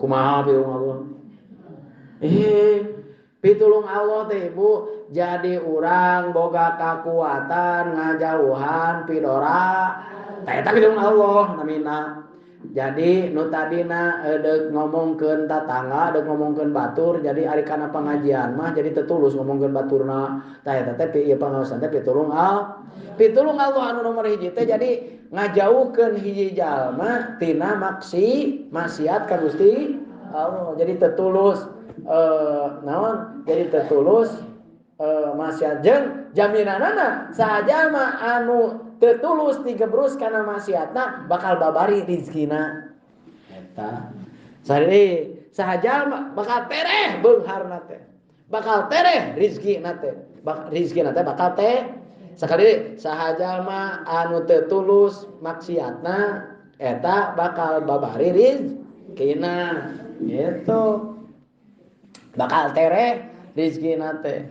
Kumaha pitulung Allah? Pitulung Allah teh ibu jadi urang boga kakuatan ngajauhan pidora. Tah eta pitulung Allah namina. Jadi nu tadina deuk ngomongkeun tatangga, deuk ngomongkeun batur, jadi ari kana pangajian mah jadi tetulus ngomongkeun baturna. Tah eta teh ieu pangaosan teh pitulung Allah. Pitulung Allah anu nomor hiji teh jadi ngajauhkeun hiji jalma tina maksiat ka Gusti Allah. Jadi tetulus naon? Jadi tetulus maksiat jeung jaminanana saha jalma anu tetulus digebrus kana maksiatna bakal babari rizkina. Eta. Sari saha jalma bakal tereh beungharna teh. Bakal tereh rizkina teh. Rizkina teh bakal teh. Sakali saha jalma anu tetulus maksiatna eta bakal babari rizkina. Gitu. Bakal tereh rizkina teh.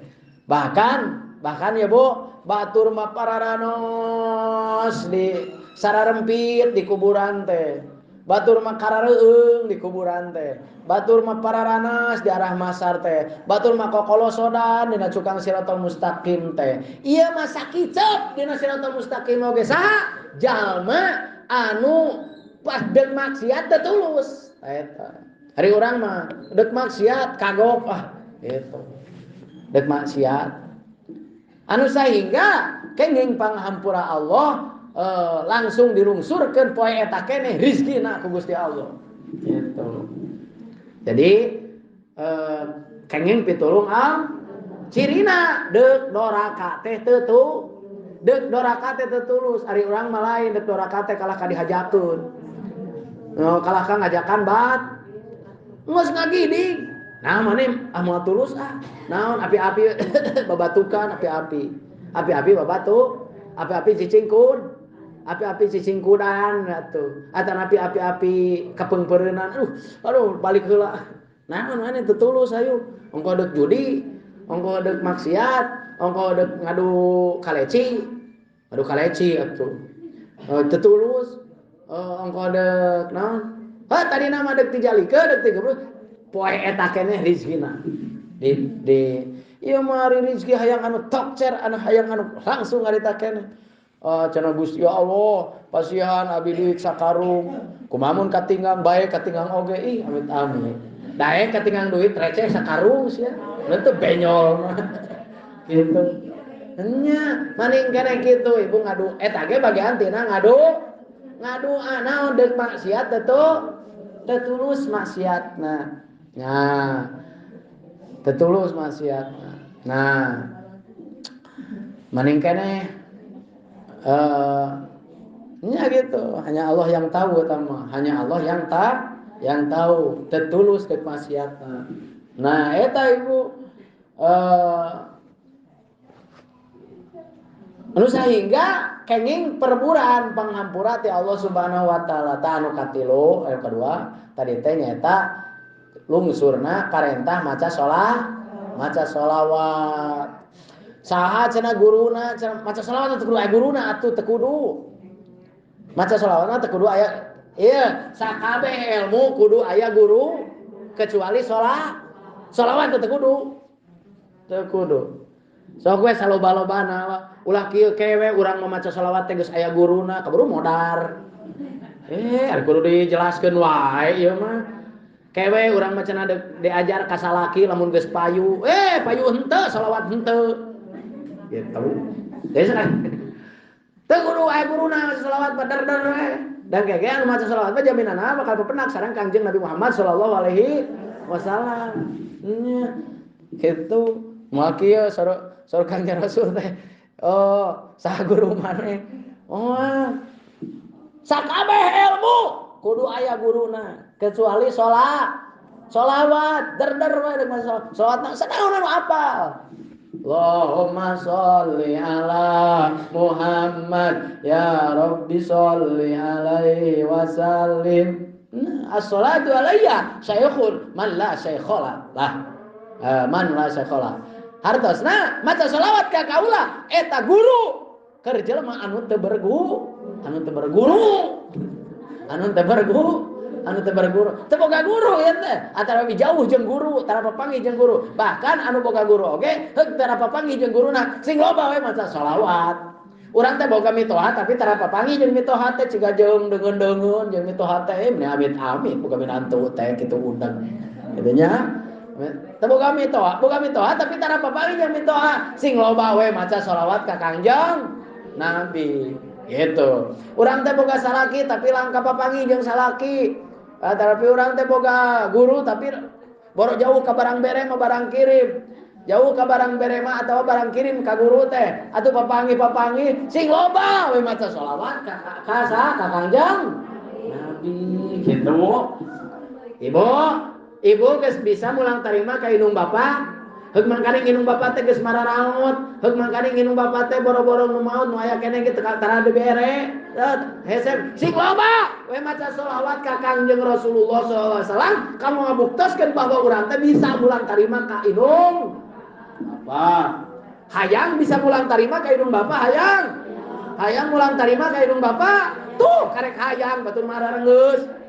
Bahkan ya Bu, batur mah pararanos di sararempit di kuburan teh. Batur mah karareueung di kuburan teh. Batur mah pararanas di arah masar teh. Batur mah kokolosodan dina cukang siratal mustaqim teh. Ieu mah sakicep dina siratal mustaqim oge saha? Jalma anu pas deuk maksiat teh tulus. Eta. Ari urang mah deuk maksiat kagok ah gitu. Deuk maksiat anu sehingga kenging panghampura Allah langsung dilungsurkeun poe eta keneh rizkina ku Gusti Allah gitu. Jadi kenging pitulung cirina deuk doraka teh teu deuk doraka teh teu tulus. Ari urang mah lain deuk doraka teh kalah ka dihajakeun. Kalah ka ngajakan bat. Geus ngagidig. Nah maneh ah moal tulus ah. Naon api-api babatukan api-api. Api-api babatu, api-api cicingkun. Api-api cicingkudan atuh. Atan api-api kapeungpeureunan. Aduh, aduh balik heula. Naon maneh teu tulus hayu. Ongko deuk judi, ongko deuk maksiat, ongko deuk ngadu kaleci. Ngadu kaleci atuh. Teu tulus, ongko deuk naon? Heuh tadina mah deuk tijalikeun deuk tigebrus. Poe eta keneh rizkina. Di ieu mah ari rizki hayang anu tokcer, anu hayang anu langsung ngarita keneh. Cenah Gusti ya Allah, pasihan abi duit sakarung. Kumaha mun katinggang bae katinggang oge ih amit amit. Daek katinggang duit receh sakarung sia. Teu benyol mah. Gitu. Nya, maning keneh kitu ibu ngadu eta ge bagian tina ngadu ngadoa naon deuk maksiat teu tulus maksiatna. Nah, teu tulus maksiatna. Nah, maning keneh nya gitu, hanya Allah yang tahu eta mah, hanya Allah yang tahu teu tulus deuk maksiatna. Nah, eta ibu anu sehingga kenging perburan panghampura ti Allah Subhanahu wa taala. Ta anu katilu, anu kadua tadi teh nyaeta lungsurna parentah maca maca sholawat. Saha cenah guruna cenah maca sholawat teu kudu aya guruna atuh teu kudu. Maca sholawat teu kudu aya ieu sakabeh ilmu kudu aya guru kecuali sholawat teu kudu. Teu kudu. Sok we saloba-lobana ulah kieu kewe urang mah maca sholawat teh geus aya guruna kaburu modar. Ari kudu dijelaskeun wae ieu mah. Kewe urang mah cenah diajar ka salaki lamun geus payu. Payu henteu sholawat henteu. Gitu. Jadi sekarang teu kudu aya guruna maca sholawat mah der-der we. Dan kege anu maca sholawat mah jaminanna bakal pepenak sareng Kangjeng Nabi Muhammad sallallahu alaihi wasallam. Nya. Kitu. Moal kieu saur Kangjeng Rasul teh. Oh, saha guru maneh? Oh, sakabeh ilmu kudu aya guruna kecuali sholawat der-der we deuk maca sholawat sanaon anu apal. Allahumma sholli ala Muhammad ya Rabbi sholli alaihi wasallim. Nah, as-sholatu alayya syaikhun man la syaikhola lah. Man la syaikhola. Hartosna maca sholawat ka kaula eta guru keur jelema anu teu berguru, anu teu berguru, anu teu berguru, anu teu berguru, teu boga guru ieu teh, antara jauh jeung guru, tara papanggih jeung guru. Bahkan anu boga guru oge heug tara papanggih jeung guruna, sing loba we maca sholawat. Urang teh boga mitoha tapi tara papanggih jeung mitoha teh ciga jeung deungeun-deungeun jeung mitoha teh meni amit-amit boga minantu teh kitu undang. Kitu nya. Teu boga mitoha tapi tara papanggih jeung mitoha, sing loba we maca sholawat ka Kangjeng Nabi. Gitu. Urang teh boga salaki tapi langka papanggih jeung salaki. Tapi urang teh boga guru tapi borok jauh ka barang bere mah barang kirim. Jauh ka barang bere mah atawa barang kirim ka guru teh. Atuh papanggih-papanggih sing loba we maca sholawat ka ka Kangjeng Nabi. Gitu. Ibu geus bisa mulang tarima ka indung bapa. Heug mangkaning indung bapa teh geus mararaot, heug mangkaning indung bapa teh boro-boro nu maot nu aya keneh ge teu tara dibere. Hese sing loba we maca sholawat ka Kangjeng Rasulullah sallallahu alaihi wasallam, kamu ngabuktoskeun bahwa urang teh bisa mulang tarima ka indung bapa. Hayang bisa mulang tarima ka indung bapa hayang. Hayang mulang tarima ka indung bapa, tuh karek hayang batur mararenggeus.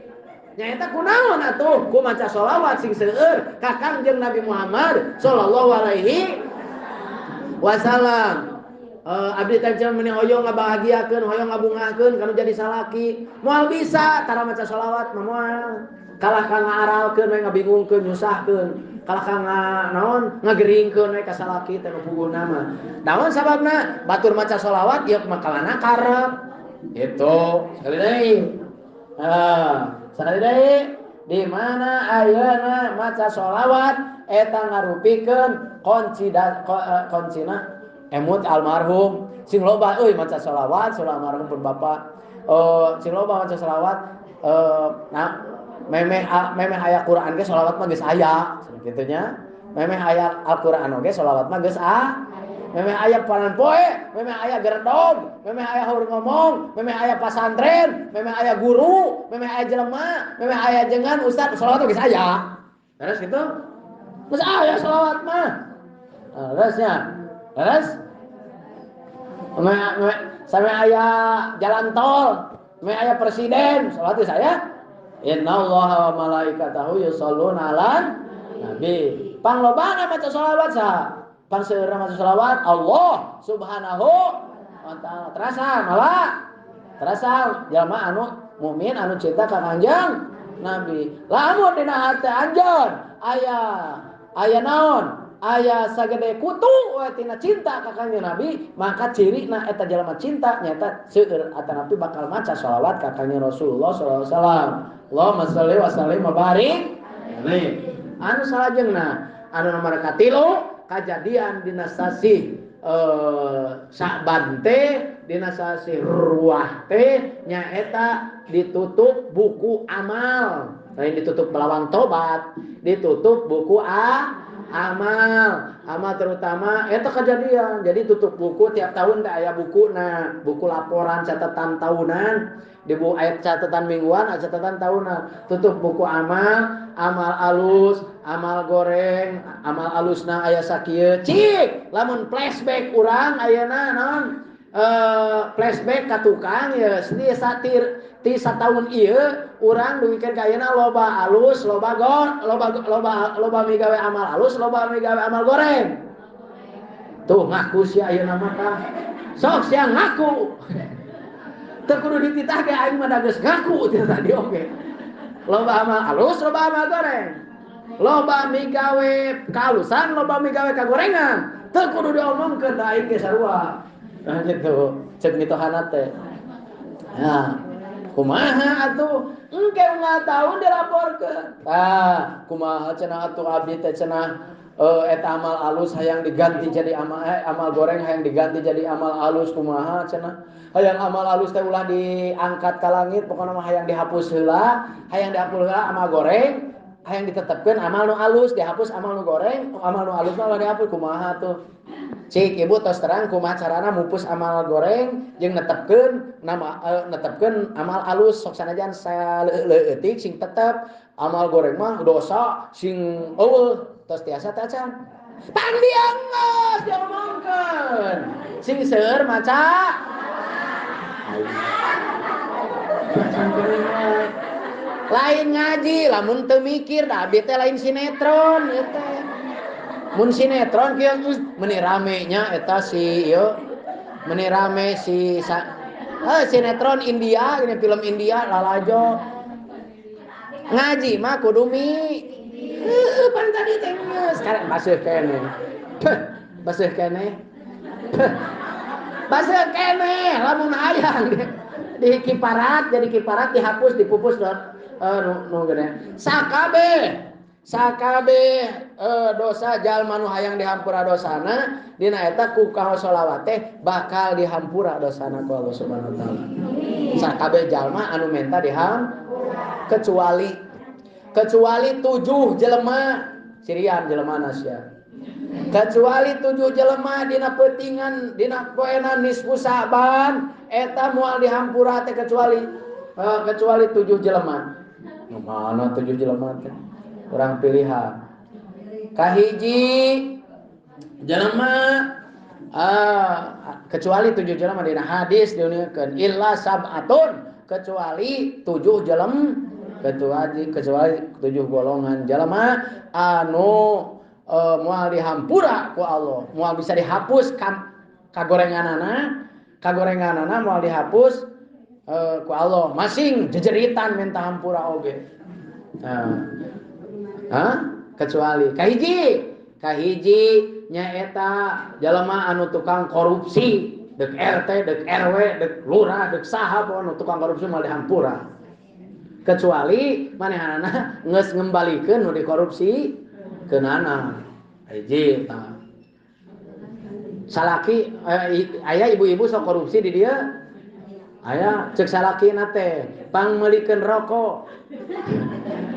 Nyaeta kunaon atuh ku maca sholawat sing seueur ka Kangjeng Nabi Muhammad sallallahu alaihi wasallam. Abdi teh meni hoyong ngabahagiakeun, hoyong ngabungahkeun kanu jadi salaki. Moal bisa tara maca sholawat mah moal. Kalah ka ngaaralkeun we ngabingungkeun nyusahkeun. Kalah ka naon ngageringkeun we ka salaki teh nu puguhna mah. Naon sababna? Batur maca sholawat ieu makalana karep. Gitu. Sekali deui. Sekali deui. Di mana ayeuna maca sholawat eta ngarupikeun kunci kuncina emut almarhum. Sing loba euy maca sholawat, sholawat almarhum pun bapak. Sing loba maca sholawat nah memeh memeh aya Quran ge sholawat mah geus aya kitu nya. Memeh aya Al-Qur'an oge sholawat mah geus aya. Memeh aya panan poe, memeh aya gerendog, memeh aya haur ngomong, memeh aya pasantren, memeh aya guru, memeh aya jelema, memeh aya jengan ustad, sholawat geus aya. Terus gitu? Geus aya sholawat mah. Terusnya. Terus? Sampai aya jalan tol, memeh aya presiden, sholawat geus aya. Innallaha wa malaikatahu yusholluna 'alan nabi. Panglobana maca sholawat saha? Pangseueurna maca sholawat Allah Subhanahu wa ta'ala. Terasa malah terasa jalma anu mukmin anu cinta ka Kangjeng Nabi. Lamun dina hate anjeun aya aya naon? Aya sagede kutu we tina cinta ka Kangjeng Nabi, maka cirina eta jalma cinta nyata seueur atanapi bakal maca sholawat ka Kangjeng Rasulullah sallallahu alaihi wasallam. Allahumma shalli wa sallim wa barik alaihi. Anu salajengna anu nomor katilu kajadian dina sasih Sa'ban teh dina sasih Ruwah teh nyaeta ditutup buku amal. Lain ditutup belawang tobat, ditutup buku amal. Amal terutama eta kejadian. Jadi tutup buku tiap tahun teh aya bukuna, buku laporan catatan tahunan, di buku ayat catatan mingguan, catatan tahunan. Tutup buku amal, amal alus, amal goreng, amal alusna aya sakieu. Cik, lamun flashback urang ayeuna naon? Flashback ka tukang ye di satir ti sataun ieu urang dugikeun ka ayeuna loba alus, loba gor, loba loba loba migawe amal alus, loba migawe amal goreng. Tuh ngaku sia ayeuna mah tah. Sok sia ngaku. Teu kudu dititah ge aing mah da geus ngaku teh tadi oge. Loba amal alus, loba amal goreng. Loba migawe kalusan, loba migawe kagorengan. Teu kudu diomongkeun da aing ge sarua. Nah gitu, cek mitohana teh. Nah, kumaha atuh? Engke unggal tahun dilaporkeun. Ah, kumaha cenah atuh abdi teh cenah eta amal alus hayang diganti jadi amal amal goreng hayang diganti jadi amal alus kumaha cenah. Hayang amal alus teh ulah diangkat ka langit, pokona mah hayang dihapus heula, hayang dihapus heula amal goreng, hayang ditetepkeun amal nu alus, dihapus amal nu goreng, amal nu alus mah ulah dihapus kumaha tuh. Cik ibu tos terang kumaha carana mupus amal goreng jeung netepkeun nama netepkeun amal alus sok sanajan saleutik sing tetep amal goreng mah dosa sing eueuh tos tiasa teh acan. Tang diangeus diomongkeun. Sing seueur maca lain ngaji lamun teu mikir da abdi teh lain sinetron ieu teh. Mun sinetron kieu meuni rame nya eta si ieu meuni rame si sinetron India ini film India lalajo. Ngaji mah kudu mi heueuh pan tadi teh geus sekarang baseuh keneh. Baseuh keneh. Baseuh keneh lamun hayang di kiparat jadi kiparat dihapus dipupus nu gede. Sakabeh sakabeh dosa jalma nu hayang dihampura dosana dina eta ku kaos sholawat teh bakal dihampura dosana ku Allah Subhanahu wa taala. Sakabeh jalma anu menta dihampura kecuali kecuali 7 jelema sirian jelema sia. Kecuali 7 jelema dina peutingan dina poena nisfu Sa'ban eta moal dihampura teh kecuali kecuali 7 jelema. Nu mana 7 jelema teh? Orang pilihan. Kahiji jelema kecuali 7 jelema dina hadis diunikeun illa sab'atun kecuali 7 jelema kecuali 7 golongan jelema anu moal dihampura ku Allah, moal bisa dihapus kagorenganana, kagorenganana moal dihapus ku Allah. Masing jejeritan minta hampura oge. Nah. Hah? Kecuali kahiji, kahiji nyaeta jalema anu tukang korupsi, dek RT, dek RW, dek lurah, dek saha anu tukang korupsi moal dihampura. Kecuali manehanana geus ngembalikeun nu dikorupsi keunana. Hiji tah. Salaki aya ibu-ibu sok korupsi di dieu. Aya cek salakina teh pangmeulikeun rokok.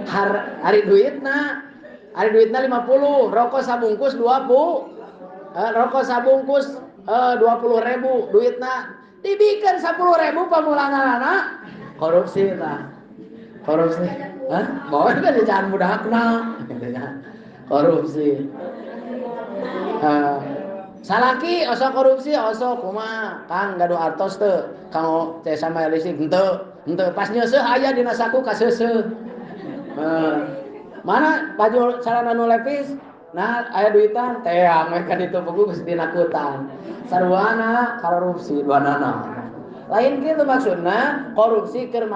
Hari duitna 50, rokok sabungkus 20. Rokok sabungkus 20.000 duitna dibikeun 10.000 pamulanganana korupsi tah. Korupsi. Hah? Bawa kan jangan budakna gitu ya. Korupsi. Salaki osok korupsi osok kumaha Kang gaduh artos teu kanggo teh sama listrik henteu henteu pas nyeuseuh aya dina saku kaseuseuh. Mana baju sarana nu lepis nah aya duitan teang we ka ditu puguh geus dinakutan. Sarwana korupsi duanana. Lain kitu maksudna korupsi keur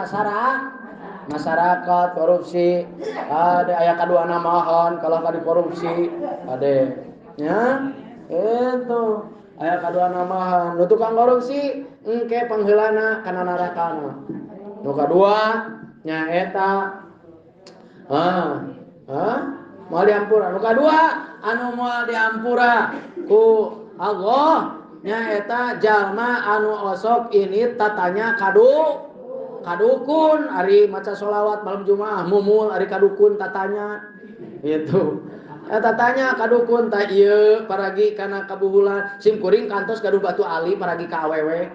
masyarakat korupsi ade aya kaduana mahan kalah ka dikorupsi ade nya itu aya kaduana mahan nu tukang korupsi engke pangheulana kana narakana. Nu kadua nya eta moal diampura. Nu kadua anu moal diampura ku Allah nya eta jalma anu osok ini tatanya kadukun ari maca sholawat malam Jumaah mumul ari kadukun tatanya itu. Eta tanya kadukun tah ieu paragi kana kabuhulan sim kuring kantos gaduh batu ali paragi ka awewe.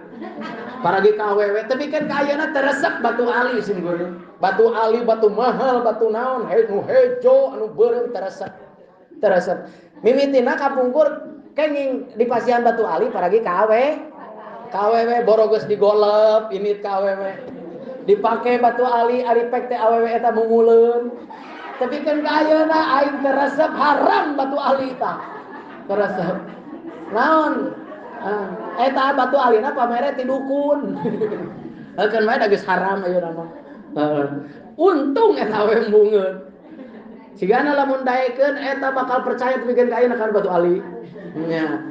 Paragi ka awewe tapi kan ka ayeuna teresep batu ali sim kuring. Batu ali batu mahal batu naon nu hejo anu beureum teresep. Teresep. Mimitina kapungkur kenging di pasian batu ali paragi ka awe. Ka awewe borogeus digolep ini ka awewe. Dipake batu ali ari pek teh awewe eta mumuleun. Tapi kan ayeuna aing teresep haram batu ali tah. Teresep. Naon? Eta batu alina pamere ti dukun. Heukeun bae da geus haram ayeuna mah. Untung eta we embungeun. Sigana lamun daekeun eta bakal percaya pikeun ka ayeuna kana batu ali. Nya.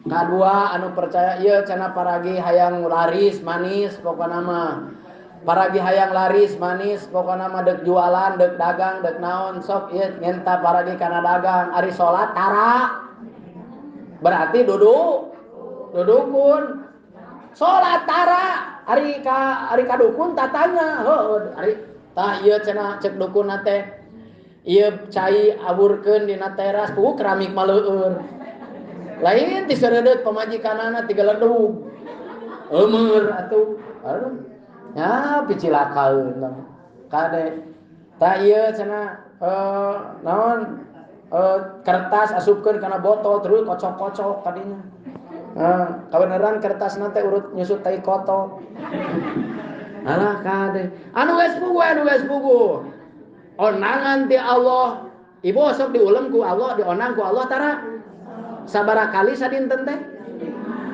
Kadua anu percaya ieu cenah paragi hayang laris manis pokona mah. Paragi hayang laris manis pokona mah deuk jualan, deuk dagang, deuk naon sok ieu ngenta paragi kana dagang, ari salat tara. Berarti dudukun. Salat tara, ari ka dukun tatanya. Heuh, ari tah ieu cenah cek dukun teh. Ieu cai aburkeun dina teras, puguh keramik mah leueur. Lain ti seureudeut pamajikanana tigaledug. Eumeur atuh. Aduh. Ya picilakaeun kade tah ieu cenah naon kertas asupkeun kana botol terus kocok-kocok kadinya. Kabeneran kertasna teh urut nyusut tai kotok. Alah kade anu geus puguh onangan ti Allah ibu sok diulem ku Allah dionang ku Allah tara sabaraha kali sadinten teh.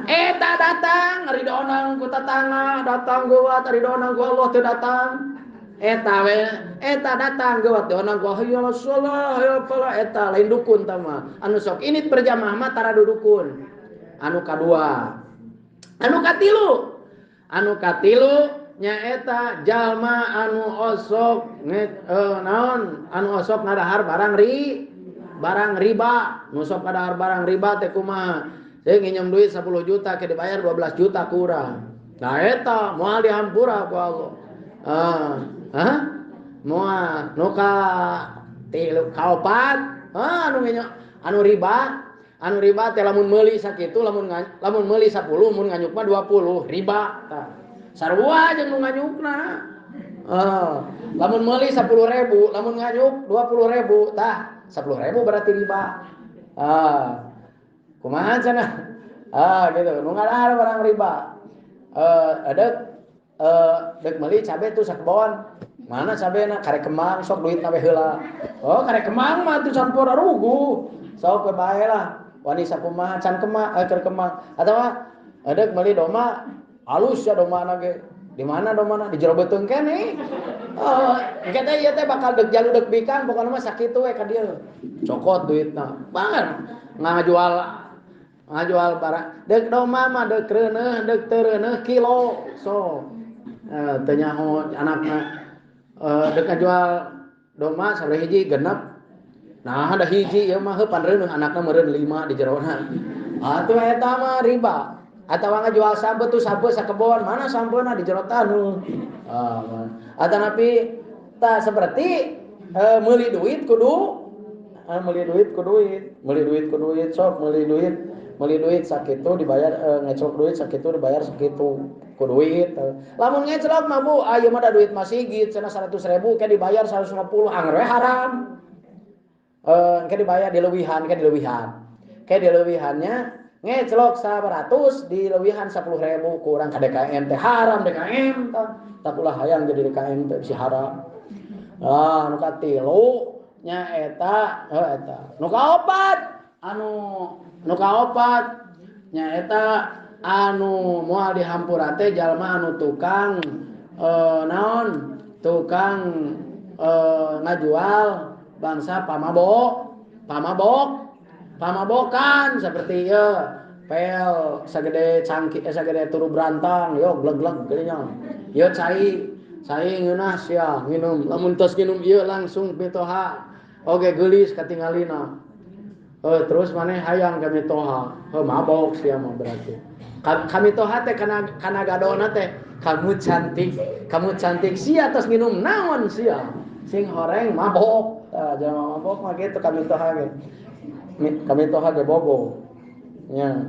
Eta datang ari dionang ku tatangga datang geuwat ari dionang ku Allah teu datang. Eta we eta datang geuwat dionang ku hayya shalah hayya falah eta lain dukun tah mah. Anu sok init berjamaah mah tara dudukun. Anu kadua. Anu katilu. Anu katilu nyaeta jalma anu osok naon anu osok ngadahar barang riba. Nu sok ngadahar barang riba teh kumaha? Saya nginjem duit 10 juta, ke dibayar 12 juta kurang. Nah eta moal dihampura ku Allah. Moal nu ka tilu kaopat, anu nginjem anu riba teh lamun meuli sakitu lamun meuli 10 mun nganyuk mah 20 riba tah. Sarua jeung nu nganyukna. Lamun meuli 10.000, lamun nganyuk 20.000 tah 10.000 berarti riba. Kumaha cenah? Gitu. Nu ngadahar barang riba. Dek meuli cabe tuh sakebon. Mana cabena? Karek kemang sok duitna we heula. Oh, karek kemang mah tuh campur ruguh. Sok we bae lah. Wani sakumaha can kemang, keur kemang. Atawa dek meuli domba halus ya dombana ge. Di mana dombana? Di jero beuteung keneh. Engke teh ieu teh bakal dek jalu dek bikang pokona mah sakitu we ka dieu. Cokot duitna. Banget ngajual barang dek domba mah dek reuneuh dek teu reuneuh kilo so teu nyaho anakna Dek ngajual domba sabaraha hiji genep. Nah, ada hiji ieu mah heuh panreuneuh anakna meureun 5 di jerona. Atuh eta mah riba. Atawa ngajual sampe tuh sampe sakebon, mana sampena di jero taneuh. Ah, atanapi tah seperti meuli duit kudu meuli duit ku duit, meuli duit ku duit, sok meuli duit sakitu dibayar, ngeclok duit sakitu dibayar sakitu ku duit. Lamun ngeclok mah Bu, ieu mah da duit masih cenah 100.000 ke dibayar 150 angger we haram. Ke dibayar dileuwihan, ke dileuwihan. Ke dileuwihannya ngeclok 100 dileuwihan 10.000 kurang ka DKM teh haram DKM tah. Tak ulah hayang jadi DKM teh bisi haram. Ah, nu katilu nya eta, heuh eta. Nu kaopat anu nu kaopat nya eta anu moal dihampura teh jalma anu tukang naon? Tukang ngajual bangsa pamabok, pamabokan seperti ieu pel sagede cangki sagede turu brantang yo gleg-gleg geuning. Ieu cai ngeunah sia nginum, lamun tos nginum ieu langsung mitoha. Oge geulis katingalina. Terus maneh hayang ka mitoha. Heuh mabok sia mah berarti. Ka mitoha teh kana gadona teh kamu cantik sia tos nginum naon sia. Sing horeng mabok. Tah jelema mabok mah kitu ka mitoha ge. Kami toha ge bogo. Nya.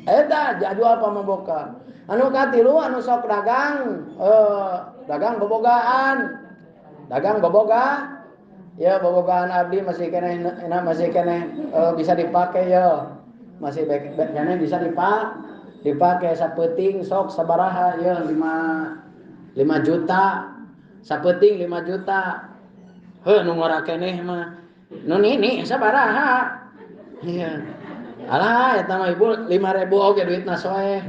Eta jual pamabokan. Anu katilu anu sok dagang, dagang bobogaan. Dagang boboga. Ya bobogaan abdi masih keneh masih keneh bisa dipake ya. Masih keneh bisa dipake sapeuting sok sabaraha ya 5 juta. Sapeuting 5 juta. Heuh nu ngora keneh mah. Nu nini sabaraha. Iya. Alah eta mah ibu 5.000 oge duitna soeh.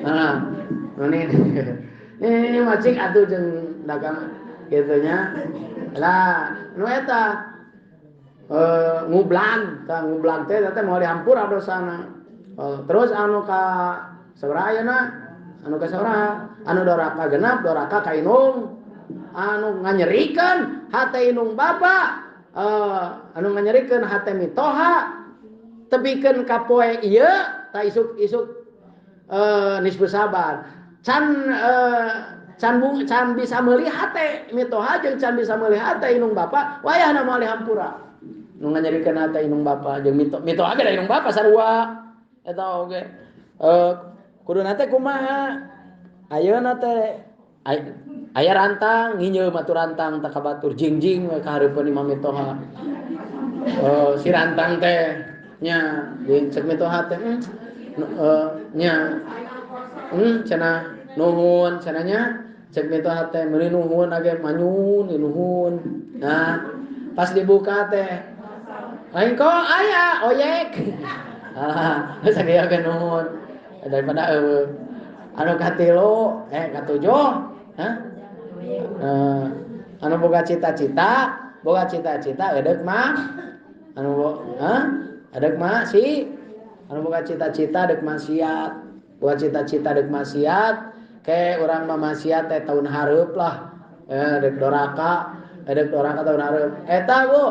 Nah, nu nini. Ini macing atuh jeung dagang kitu nya. Lah, nu eta ngublang, tah ngublang teh teh moal dihampura dosana. Terus anu ka sabaraha ayeuna? Anu ka sabaraha? Anu doraka genap, doraka ka inung. Anu nganyerikeun hate inung bapa, anu nganyerikeun hate mitoha tepikeun ka poe ieu ta isuk-isuk nisfu saban. Can can bisa meuli hate mitoha jeung can bisa meuli hate inung bapa, wayahna moal dihampura. Nu nganyerikeun hate inung bapa jeung mitoha ge da inung bapa sarua. Eta oge. Kuduna teh kumaha? Ayeuna teh aya rantang nginjeum atuh rantang tak ka batur jingjing we ka hareupeun imam mitoha. Si rantang teh nya jeung cek mitoha teh nya cenah nuhun cenah nya cek mitoha teh meuli nuhun age manyun nuhun. Nah, pas dibuka teh lain kok aya oyek. Alah, sakieu ge nuhun daripada eueuh. Anu katilu katujuh, hah? Anu boga cita-cita edek mah anu hah? Edek mah si anu boga cita-cita dek maksiat, boga cita-cita dek maksiat, ke urang mah maksiat teh tahun hareup lah. Dek doraka tahun hareup. Eta Bu,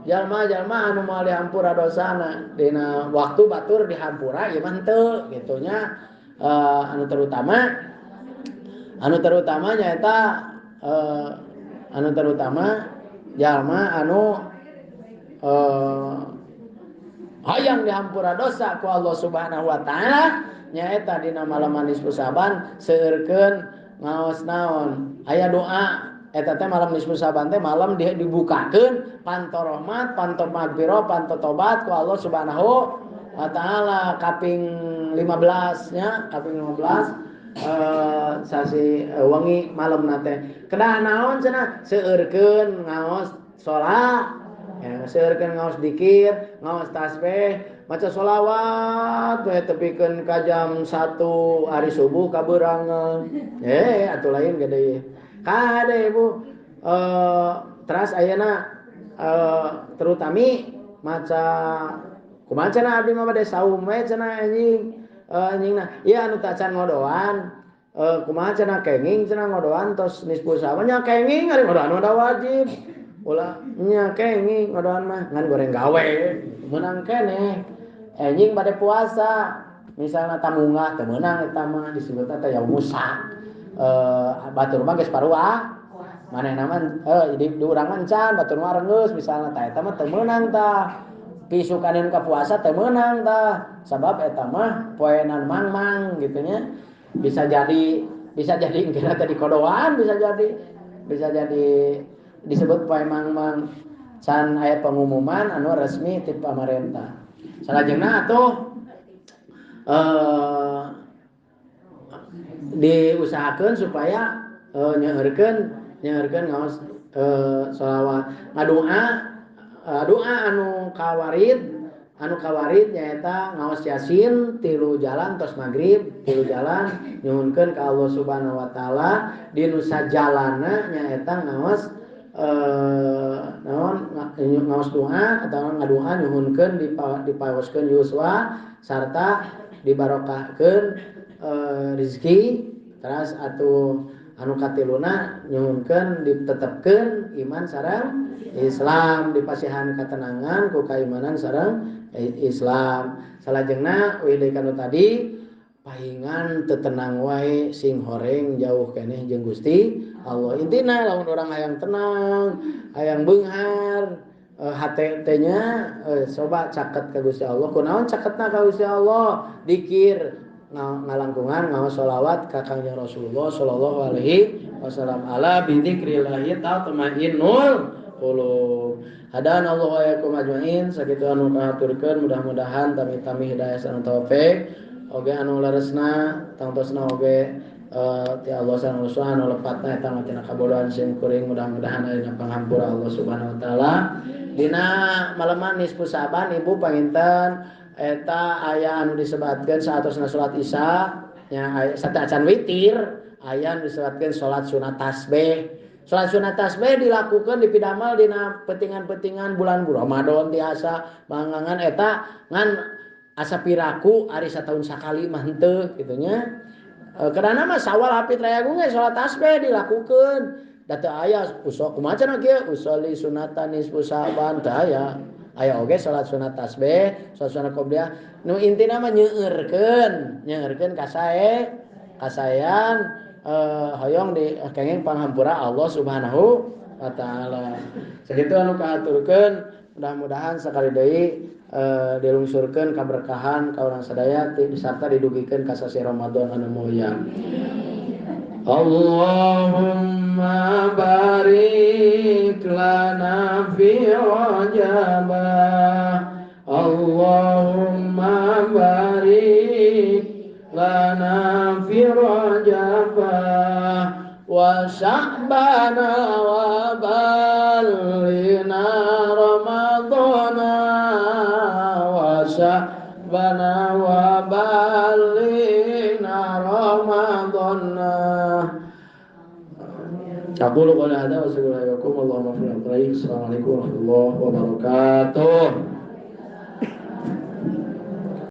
jalma-jalma anu moal dihampura dosana dina waktu batur dihampura ieu mah henteu kitu nya. Anu terutama nyaeta anu terutama jalma anu hayang dihampura dosa ku Allah Subhanahu wa taala nyaeta dina malam nisfu Saban seueurkeun ngaos naon aya doa eta teh malam nisfu Saban teh malam dibukakeun panto rahmat, panto magfirah, panto tobat ku Allah Subhanahu wa taala kaping 15 nya, kaping 15 sasi wengi malam nate. Kedah naon cenah seueurkeun ngaos salat, ya, seueurkeun ngaos dikir, ngaos tasbih, maca sholawat we tepikeun ka jam 1 ari subuh kabeurangan. Atuh lain gede. Kade Ibu teras ayeuna terutami maca kumaha cenah abdi mah bade saum we cenah anjing anjingna ieu anu tacan ngodoan Kumaha cenah kenging cenah ngodoan tos nisfu Sa'ban nya kenging ari ngodoan mah wajib. Ulah nya kenging ngodoan mah ngan goreng gawe meunang keneh. Enjing bade puasa misalna tamunggah teu meunang eta mah disebutna teh yaumus syak. Batur mah geus parua manehna mah di urang mah encan batur mah reunggeus misalna tah eta mah teu meunang tah. Pisukaneun ka puasa teu meunang tah sabab eta mah poenan mangmang gitu nya. Bisa jadi kira tadi kodoan bisa jadi disebut poe mangmang can aya pengumuman anu resmi ti pamarentah. Salajengna atuh diusahakeun supaya nyeurkeun ngaos sholawat ngadoa doa anu kawarid nyaeta ngaos Yasin 3 jalan tos magrib 3 jalan nyuhunkeun ka Allah Subhanahu wa taala di nu sajalana nyaeta ngaos naon ngaos doa atawa ngadoa nyuhunkeun dipawoskeun yuswa sarta dibarokahkeun rezeki teras atuh anu katiluna nyuhunkeun ditetepkeun iman sareng Islam dipasihan katenangan ku kaimanan sareng Islam. Salajengna uih deui kanu tadi pahingan teu tenang wae sing horeng jauh keneh jeung Gusti Allah. Intina lamun urang hayang tenang, hayang beunghar hate teh nya coba caket ka Gusti Allah. Kunaon caketna ka Gusti Allah? Dikir ngalangkungan ngaos sholawat ka Kangjeng Rasulullah sallallahu alaihi wasallam. Ala bi dzikrillah tatmainnul qulub. Hadana Allah wa yakum ajmain. Sakitu anu kahaturkeun mudah-mudahan tami-tami hidayah sareng taufik. Oge anu leresna tangtosna oge ti Allah sareng Rasul anu lepatna eta mah tina kabodohan sim kuring mudah-mudahan aya panghampura Allah Subhanahu wa taala. Dina maleman nisfu Sa'ban ibu panginten eta aya anu disebatkeun saatosna salat Isya nya sateuacan witir aya anu disebatkeun salat sunat tasbih. Salat sunat tasbih dilakukan dipidamel dina petingan-petingan bulan Ramadan tiasa mangangan eta ngan asa piraku ari sataun sakali mah henteu kitu nya. Karena mah Sawal Hafid Rayagung ge salat tasbih dilakukeun. Da teu aya usok kumaha cenah kieu usolli sunatan nisfu Sa'ban teu aya. Aya oge salat sunat tasbih, salat sunat qobliyah. Nu intina mah nyeurkeun kasae, kasaean hoyong di kenging panghampura Allah Subhanahu wa taala. Sakitu anu kahaturkeun, mudah-mudahan sakali deui dilungsurkeun kaberkahan ka urang sadaya sarta didugikeun ka sasih Ramadan anu mulia. Allahumma barik lana fi Rajab. Allahumma barik lana fi Rajab wa Sya'bana wa balina Ramadana wa Sya'bana wa balina Ramadana. Aqulu qouli hadza wa astaghfirullaha wa lakum. Allahumma shalli ala. Assalamualaikum warahmatullahi wabarakatuh.